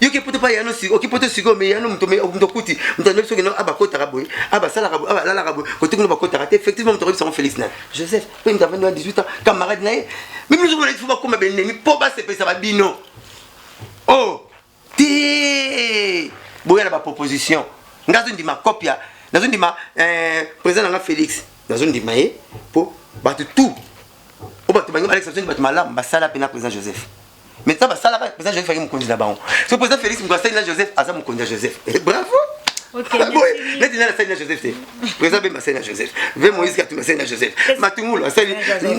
yo ke poto pa yano oki poto sikoyo, mais yano mutu okuti mutu ano soki no abakotaka boye, abasalaka boye, abalalaka boye, kote kuna bakotaka te. Effectivement, mutu akoyebisa ngo Félix na Joseph mpe mutu avandi wa 18 ans, camarade na ye. Mais bino ozomona il faut bakoma baennemi mpo basepelisa babino. Oh te, boya na baproposition. Nga azondima copia, nazondima président nanga Félix, nazondima ye mpo bato tout oyo bato bangi balekisa biso bato malamu basala mpe na président Joseph. Mais ntango basalaka, président Joseph aki mokonzi na bango. So président Félix moto asali na Joseph, aza mokonzi ya Joseph. Bravo. Neti nani asali na Joseph te? Président Bemba asali na Joseph, ve Moïse Katumbi asali na Joseph, Matungulu asali,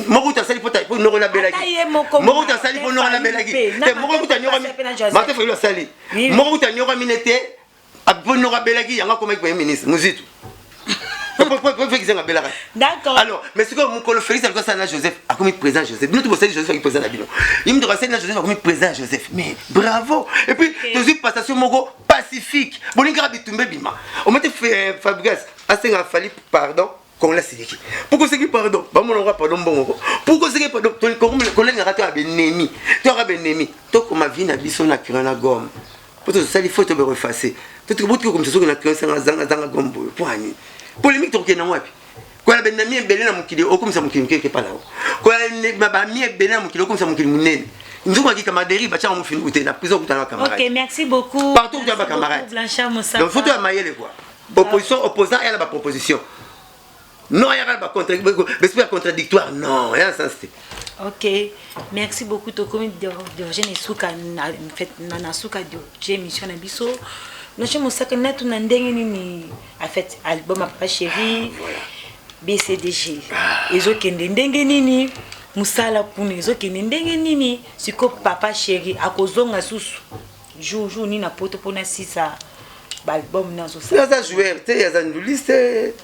moko kutu asali mpo noko nabelaki, moko kutu asali mpo noko nabelaki te, moko kutu anyokwami. Martin Fayulu asali, moko kutu anyokwami ne te mpo noko abelaki, yango akomaki premier ministre Muzitu. Félix abelaka. Alors, mais sikoyo mokolo Félix alikuwa asala na Joseph, akomi président Joseph. Bino to bosali Joseph aki président na bino, ye moto asali na Joseph akomi président Joseph. Mais bravo. Et puis tozwi passation moko pacifique. Bolingi kaka bitumba ebima. Omati Fabrigas asenga Fally pardon, Kongola asiliki. Pourquoi oseki pardon? Bamona ngo pardon mbongo ko. Pourquoi oseki pardon? Kolengaka to ya benemi, to yaka benemi, tokoma vie na biso na crayon na gomme po tozosali faute tobe koeffacer. Botika komisa soki na crayon sanga zanga zanga gomme boye. Po ani polémique tokokende yango wapi? Kola benami ebele na mokili okomisa mokili moke epa na yo. Kola bami ebele na mokili okomisa mokili monene. Nzungu akika maderi batiaka mofinuku te na prison okutana na camarade. Ok, merci beaucoup. Partout okutana ba camarade. Blanchard Mosaka. Donc photo ya mayele quoi. Opposition opposant elle ba proposition. Non, il y a ba contre l'esprit contradictoire. Non, il y a un sens. Ok, merci beaucoup tokomi d'origine esuka na fait na na suka de émission na biso. Blanchard Mosaka natuna ndenge nini en fait album ya papa chéri ah, BCDG ah. ezokende ndenge nini mosala kuna ezokende ndenge nini sikoyo papa chéri akozonga susu jour jour nini na poto mpona sisa baalbum nazosala aza joueur te aza nduliste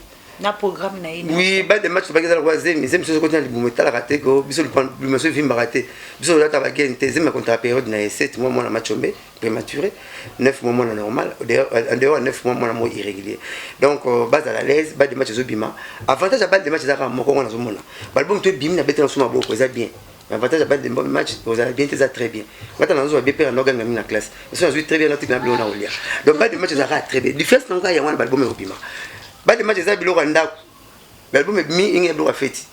na programme na ye oui ba de match tobaki eza lokola zemi zemi soki okoti na libumu etalaka te ko biso libumu so evimbaka te biso tolata bagene te zemi akontaka periode na ye 7 mois mwana machombe prématuré 9 mois mwana normal en dehors ya 9 mois mwana moko irrégulier donc euh, bazala à l'aise ba de match ezobima avantage ya balle de match ezaka moko ngo nazomona balbum to ebimi na betela so maboko eza bien avantage ya balle de match ozala bien te eza très bien ngata nazozwa bien mpe noganga mingi na classe so nazwi très bien natika na biloko na kolia donc balle de match ezalaka très bien différence nango kaka yango wana balbum ekobima balle de match eza biloko ya ndako balbum ebimi ingi ya biloko ya feti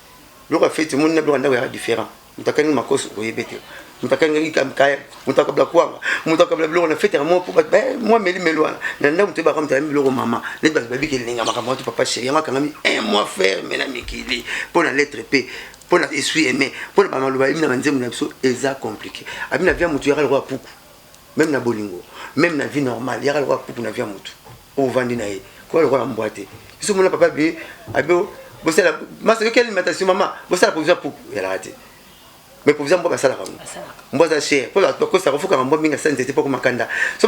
biloko ya feti omoni na biloko ya ndako yaka différent moto akangi makoso oyebi te moto akangi kaya moto akabla kwanga moto akabla biloko na fete ya mwa po mwa melimeli wana na ndako moto oyebaka moto ayambi biloko mama neti bato babiki elinga makambo watu papa chéri yango akangami un mois ferme na mikili mpo na lettre p mpo na esui aimé mpo na bamaloba ayemi na banzembo na biso eza compliqué abi na vie ya moto yaka lokola puku meme na bolingo meme na vie normale yaka lokola puku na vie ya moto oyo ovandi na ye koya lokola mbwa te biso mona papa be abe bosala masa yoki alimentation mama bosala provision puku ezalaka te mais provision mbwa basalaka yango mbwa aza cher mpo bato bakosaka ofukaka mbwa mingi asala nzete mpo akoma kanda so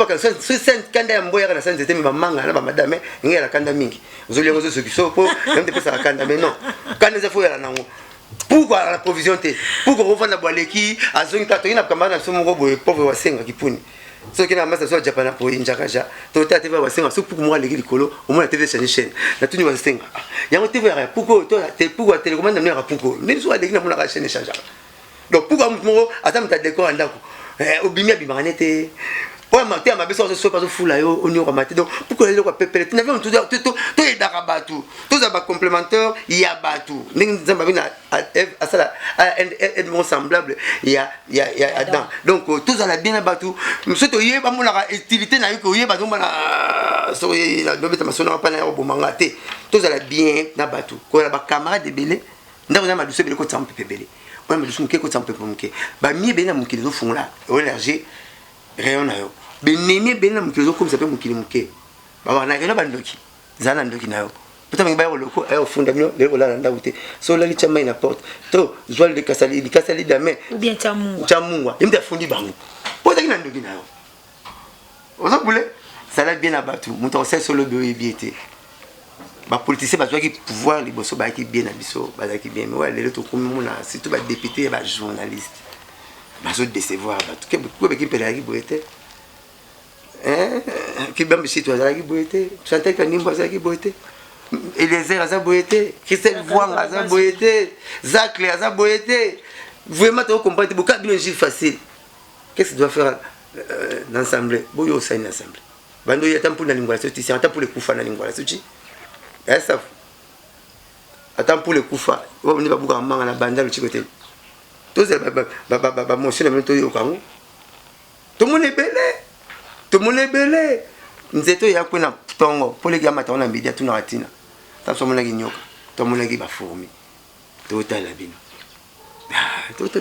kanda ya mbwa yaka na sa nzete me bamanga na bamadame ndenge yala kanda mingi ozolia yango ozosoki so mpo yango te epesaka kanda mais non kanda eza fo oyala nango pourquoi la provision te pourquoi kofanda bwaleki azongi kaka toki na camarade na biso moko boye pauvre wasenga kipuni soki na masa so ajapa na poyi njakaja totala tv wasenga soki puku moko aleki likolo omona tv echange chaîne natuni wasenga ah, yango tv yaka puku oyo puku ya telecommande na bino yaka puku oyo ndenge soki aleki namonaka chaîne echangeaka donc puku ya motu moko aza moto ya decor ya ndako eh, obimi abimaka nete oyo mate ya mabe soki azosopa azofula yo oniokama te donc puku eloko ya pepele te na vie motu toyedaka bato tozala bacomplémentaire ya bato ndenge nzambe abi na Eve asala aide moko semblable ya ya ya Adam donc euh, tozala bien na bato soki toyeba monaka utilité na yo koyeba azomona ah, soki nabeta masolo nanga mpana ya koboma nga te tozala bien na bato kozala bacamarade ebele ndako eza madusu ebele kotisa mopepe ebele oyo madusu moke kotisa mopepe moke bami ebele na mokili ezofungola oelarge rayon na yo benemi ebele na mokili ezokomisa mpe mokili moke bawanaka na bandoki zala na ndoki na yo pota bangi baya koloko aya kofunda bino lelo kolala ndako te so olali tya mai na porte to zwa likasa lidame ou tya mungwa tya mungwa ye moto afundi bango mpo ozalaki na ndoki na yo oza bule zala bien na bato moto akosalisa olobi oyebi ye te bapoliticien bazwaki pouvoir liboso bayaki bien na biso bazalaki bien mais oyo lelo tokomi mona surtout badepute ya bajournaliste bazodecevoir bato kebeki mpela ayaki boye te Eh, kibambi situ azalaki boye te chantal kanimbo azalaki boye te eliezer aza boye te christelle vuanga aza boye te zacle aza boye te vraiment toko comprendre te boka bino injure facile qu'est-ce que doit faire euh, na assemblée boyo osali na assemblée bando oyo ata mpula na lingwala soki ata mpula ekufa na lingwala soki esafu ata mpula ekufa oyo nde babukaka manga na banda lotiko te tozala bamotion na bino toyoka yango tomoni ebele tomoni ebele nzete oyo yakwe na ntongo mpo leki amata ngo na midi atunaka ntina ntango so amonaki nyoka to amonaki bafourmi totala bino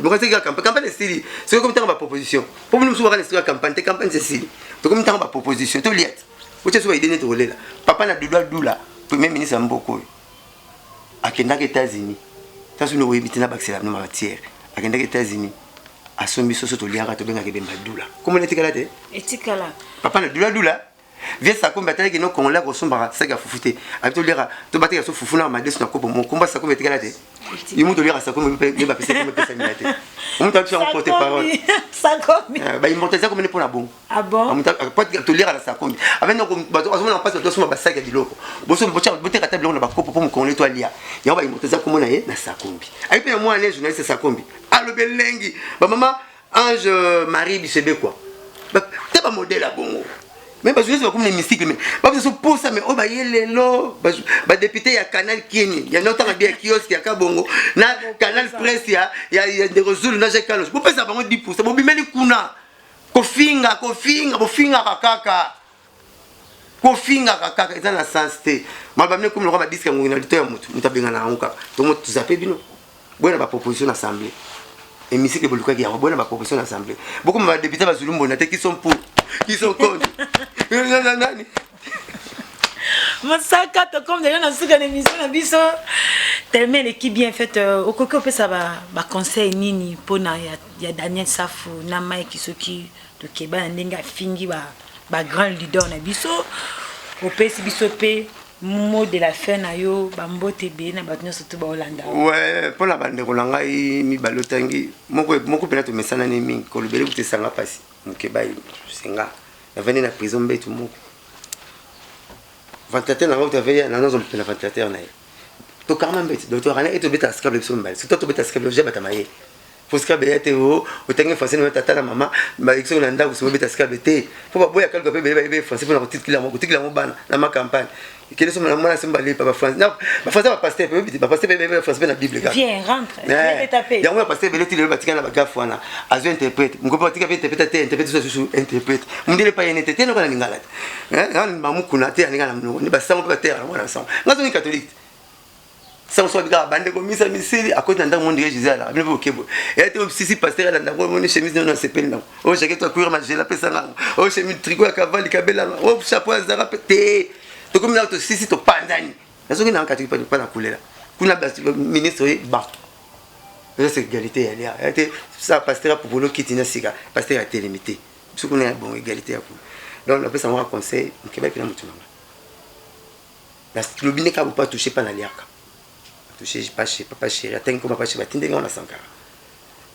bokaseki kaka campagne campagne esili soki okomi ntango baproposition mpo bino mosusu bakana esili ya campagne te campagne esili tokomi ntango baproposition tolia te otya so baide nde tokolela papa na dudu adula premier ministre ya mboka oyo akendaka Etats-Unis taso no oyebi te na bakisela bino matière akendaka Etats-Unis asombi soso toliaka tobengaka ebemba dula komona etikala te etikala papa na dula dula vie sakombi atalaki no congolais akosombaka saki ya fufu te abi toliaka tobateka so fufu na madesu na kopo moko komba sakombi etikala te ye moto oliaka sakombi nde bapesa kombi epesamela te omoto abisa yango porte parole baimmortalisa komene mpo na bongo Ah bon? Toliaka na sakombi. Avec donc bato azomona mpasi bato basomba basaki ya biloko. Bosomba botya boteka ata biloko na bakopo mpo mokongole to alia. Yango ba immortaliser komona ye na sakombi. Ayi mpe na mwana ne journaliste sakombi. Alobi elengi. Ba mama Ange euh, Marie Bisebe quoi. Te ba modèle ya bongo. Mais bato nyonso bakomi na hémicycle, mais bapesa so posa. Mais oyo baye lelo, badéputé ya Canal Kieni ya notanga bia kiosque ya Kabongo na Canal Presse ya ndeko Zulu na Jacques Kalos, bopesa bango 10. Bobimeli kuna kofinga, kofinga, bofingaka kaka, kofingaka kaka, eza na sens te. Maloba mine komi lokwa badisque ya ngongi na lito ya motu, moto abengana yango kaka. Tongo tozape bino, boye na baproposition na assemblée, hémicycle bolukaki yango, boye na baproposition na assemblée. Bokoma badéputé bazulu mbona te, qui sont pour, qui sont contre, nani. Mosaka, tokomi déjà na suka na émission na biso, tellement eleki bien fait. Okoki opesa baconseil nini mpona ya Daniel Safu na Mike, soki tokeba na ndenge afingi bagrand leader na biso? Opesi biso mpe mot de la fin na yo, bambote ebele na bato nyonso to baolanda. Ouais, mpona bandeko na ngai mibale otangi, moko moko mpena tomesanani mingi, kolobele kuta esanga mpasi moke bai senga. Navandi na prison, mbetu moko, ventilateur na ngai utaveli na nazo mpena ventilateur na ye, tokarama mbeti. Donc tokana e tobeta scrabble biso mibale, surtout tobeta scrabble, ojebatama ye po scrabble ya te. O otangi français na tata na mama soki na ndako soki obeta scrabble te, mpo baboya kaluka mpe ebele bayebe français mpona kotikila yango, kotikila yango bana na ma campagne ekende so na mwana so balepa bafrançais, bafrançais, bapasteur mpe, bapasteur mpe bayebe français mpe na Bible kaka. Viens, rentre. Beta pe. Yango ya pasteur ebele ti lelo batika na bagafe wana, azwi interprète mokope, batika mpe interprète te, interprète so susu interprète mondele pa yene te te, noka na lingala te, mamukuna te, aninga na monoko basango mpe bateyaka yango na sango. Nga zongi catholique, sango so abikaka bandeko misa misili, akoti na ndako mondire Jésus alaka bino mpe bokebo eya te. Sisi pasteur alanda ngo, omoni chemise nono asepeli nango, oyo jaquette ya cuir magela apesanga yango, oyo chemise tricot ya kavali kabelanga, oyo chapeau ya Zara mpe te. Tokomi na tosisi, topanzani. Nazongi nanga catholique mpa na kulela kuna ministre oye ba eza égalité ya lia ya te. Sa pasteur apopolo kiti na sika, pasteur atelemi te, biso kuna ya bon égalité ya kuna. Donc napesa ngo conseil mokeba epena motu nanga, lobi nde kaka bopa touche mpa naliaka touche pas chez papa chéri, atangi koma papa chéri, batindeli ngo na Sankara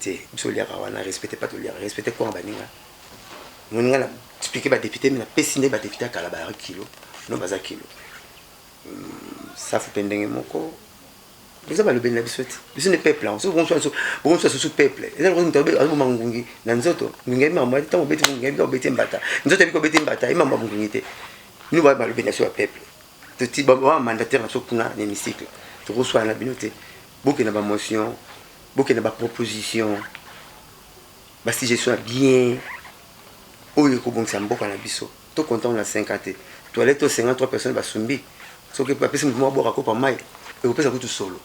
te. Biso oliaka wana, respecte pa toliaka, respecte konga baninga moninga. Na expliqué badéputé, mais napesi nde badéputé ya kala bayaka kilo no, baza kilo. Safu mpe ndenge moko, eza balobeli na biso te, biso nde peuple yango. Soki bokomisa susu peuple, eza lokola moto azoboma ngungi na nzoto. Ngungi ayebi makambo te. Ntango obeti ngungi, ayebi obeti mbata, nzoto ayebi obeti mbata, ayebi makambo ya ngungi te. Bino balobeli na biso ya peuple, toti ba mandataire na biso kuna na hémicycle, tokoswala na bino te. Bokende bamotion, bokende baproposition, basuggestion ya bien oyo ekobongisa mboka na biso. Tokonta na 5 te, toilette to 53 personnes basumbi, soki bapesi motu moko abwaka kopa mai, ekopesa kutu solo.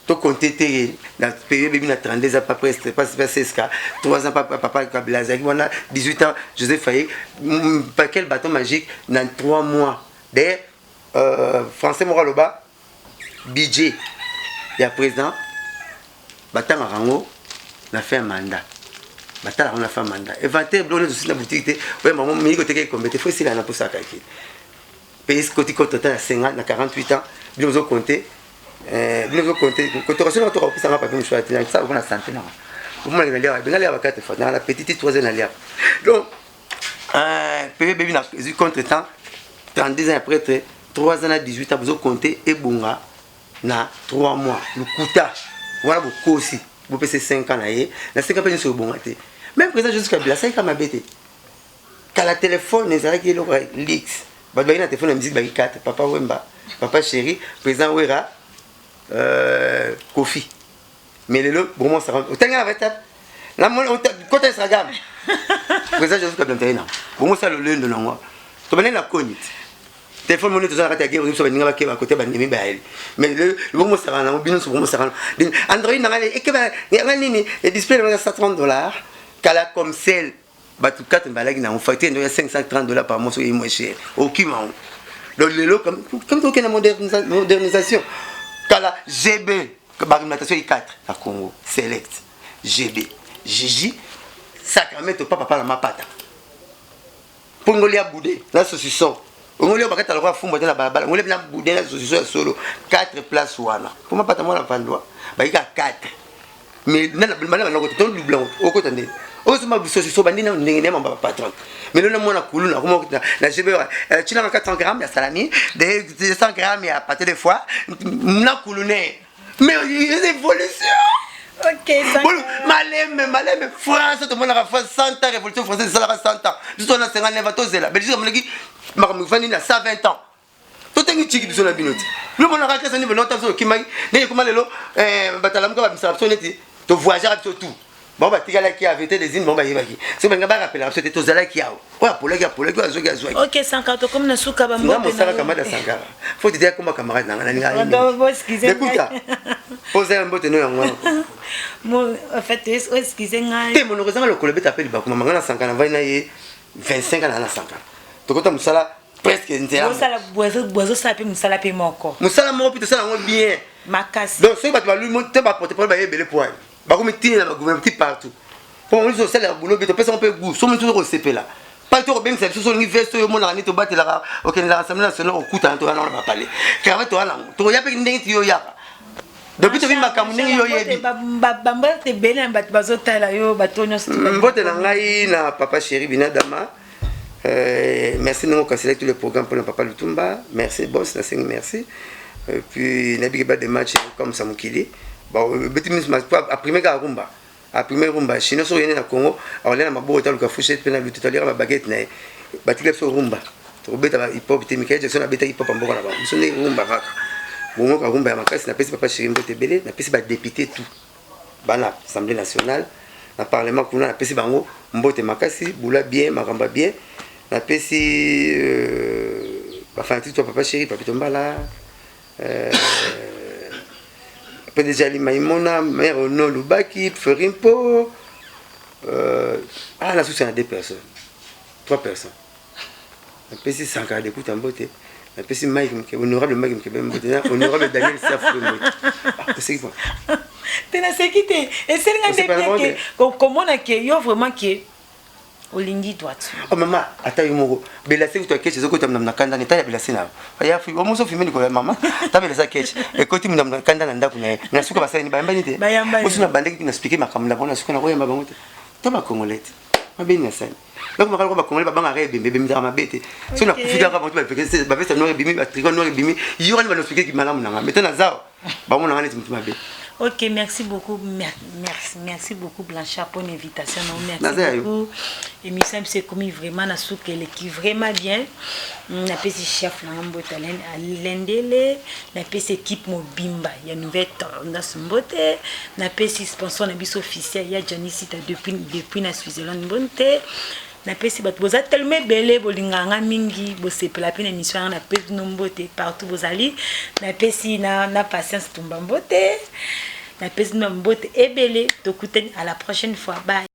Tokonte te na période bebi na 32 ans, pas presque pas 16 ka 3 ans papa Kabila azalaki wana, 18 ans Joseph Faye. Par quel bâton magique na 3 mois? D'ailleurs, français moko aloba budget ya président batangaka yango na fin mandat, batalaka yango na fin mandat. Inventaire biloko nyonso osi na boutique te, oyamba ngo mingi koteka ekombe te, fo esila na mposa calcul pays koti kota na 50 na 48 ans. Bino bozokonte, bino bozokonte kotoka soki toka kopesanga papier mosusu te, nasala mpona santé nanga. Omonaki naliaka benga liaka ba 4 fois nanga na petite 3 heures naliaka. Donc pebe bebi na ezwi contre temps 32 ans après 3 ans na 18 ans, bozokonte ebonga na 3 mois. Lokuta wana, bokosi. Bopesa 5 ans na ye, na 5 ans mpe nyonso ebonga te. Même président Joseph Kabila asalika mabe te. Kala telefone ezalaki eloko ya luxe, bato baki na telefone ya musique baki 4: Papa Wemba, Papa Chéri, président Wera, Kofi. Mais lelo bomosaka otangi na baetape kota Instagram, président Joseph Kabila mtaye nango bomosala lolendo nango. Tobandeli na koni te, telefone moni toza na kati ya guerre, biso baninga bakeba kote bandimi bayeli. Mais bomosaka nango, bino nyonso bomosaka Android nanga ekeba yanga nini, display nanga 130 dollars. Kala comme celle bato 4 balaki nango, facture ndo ya 530 dollars par mois, soki moins cher okima yango. Donc lelo comme tokende modernisation, kala GB baalimentation i 4 na Congo: Select, GB, GG, Sacramento, papa na mapata mpo ngoli ya bude na saucisson. Ongoli oyo bakata lokola fumbwa te na balabala, ngoli na bude na saucisson ya solo, 4 place wana mpo mapata mwana vandwa bayika 4. Mais bana banoko te, todubla okota ndenge okosomba saucisson bandi na ndenge nde mamba bapatron. Mais lelo mwana kulu na koma na GB tilanga 400 grammes ya salami, 200 grammes ya pâté de foie na kulu ne. Mais évolution. Malembe malembe, France tomonaka France 100 ans, révolution française esalaka 100 ans, biso tona 59 ans, tozela. Belgique amonaki makambo efandi na 120 ans, totengi tiki biso na bino te. Bino monaka kesa nini bonota biso okimaki ndenge ekoma lelo, batalamuka bamisaka biso neti tovoyageaka biso tout. Bango batikalaki ya vérité des urnes, bango bayebaki soki balinga barapelaka biso te, tozalaki awa. Oyo apolaki apolaki, oyo azwaki azwaki. Ok Sankara, tokomi na suka. Nga mosala kamada Sankara, fo tete akoma camarade nanga, nalinga ekuta ozala mbote no yango wana. En fait, excuse ngai. Te, monoko ezanga lokolo ebeta mpe libaku. Mama, nga na Sankara navai na ye 25 ans, na Sankara tokota mosala presque nzela. Bozosala mpe mosala mpe moko. Mosala moko mpe tosala yango bien. Makasi. Donc soki bato balui te, baporte parole baye ebele po wani bakomi tini na bagouvernement ti partout, mpo bango nyonso osalelaka boulot be, topesa ngo mpe goût. So mosusu kosepela pai to kobengisa biso, so olingi veste oyo omonaka nde tobatelaka, okendelaka Assemblée nationale, okutana toya nango na bapale, cravate toya nango, tokoya mpe ndenge ti yo oyaka depuis tobi makambo ndenge yo oyebi. Bambote ebele na bato bazotala yo, bato nyonso. Mbote na ngai na papa chéri Binadama. Merci ndenge okancelaki tous les programmes mpona papa Lutumba. Merci boss, nasengi merci. Et puis nayebiki ba de match comme ça, mokili beti aprime kaka rumba, aprime rumba chino. Soki oyende na Congo, akolia na maboko, taluka fourchette mpe na lutu, taliaka babaguette na ye. Batikela biso rumba, tokobeta ba hip hop te. Michael Jackson abetaki hip hop ya mboka na bango, biso nde rumba kaka bongoka, rumba ya makasi. Napesi papa chéri mbote ebele, napesi badéputé tout bana Assemblée nationale na parlement kuna, napesi bango mbote makasi, bula bien, makambo ya bien. Napesi bafanatike to papa chéri Papi Tombala, PDG Ali Maimona, mare Ono Lubaki Ferimpo. Ah, nasusi na deux personnes, trois personnes. Napesi Sankara Dekuta mbote, napesi Mike Mokebe, honorable Mike Mokebe mbote, na honorable Daniel Safu mbote. Oseki po? Te, naseki te, eselinga nde bien ke komona ke yo vraiment ke olingi droite. Oh mama, ata yo moko belase kutu akeche ezokota na kanda na etali ya belase na ya omoso ofime likolo ya mama ta belase akeche ekoti na kanda na ndako na ye. Na suka basali bayambani te, oso na bandeki na expliquer makambo na bango, na suka na koyamba bango te. To bacongolais te, mabeni na sani donc makala ko bacongolais babangaka ebembe, ebemisaka mabe te. So nakufi kaka, bango baveste noir ebimi, batricot noir ebimi, yo wani banoexpliquer malamu nanga mais te naza bango nanga neti motu mabe. Ok, merci beaucoup. Merci, merci beaucoup Blanchard pour l'invitation. Merci beaucoup. Émission c'est commis vraiment na soukele qui vraiment bien. Napesi chef na mbote Lendele, napesi équipe mobimba ya Nouvelle Tendance mbote, napesi sponsor na biso officiel ya Janisita depuis na Switzerland mbote. Napesi bato boza tellement ebele, bolingaka nga mingi, bosepela mpe na émission yanga, napesi bino mbote partout bozali. Napesi na Patience Tumba mbote, napesi bino mbote ebele. Tokutani à la prochaine fois, bye.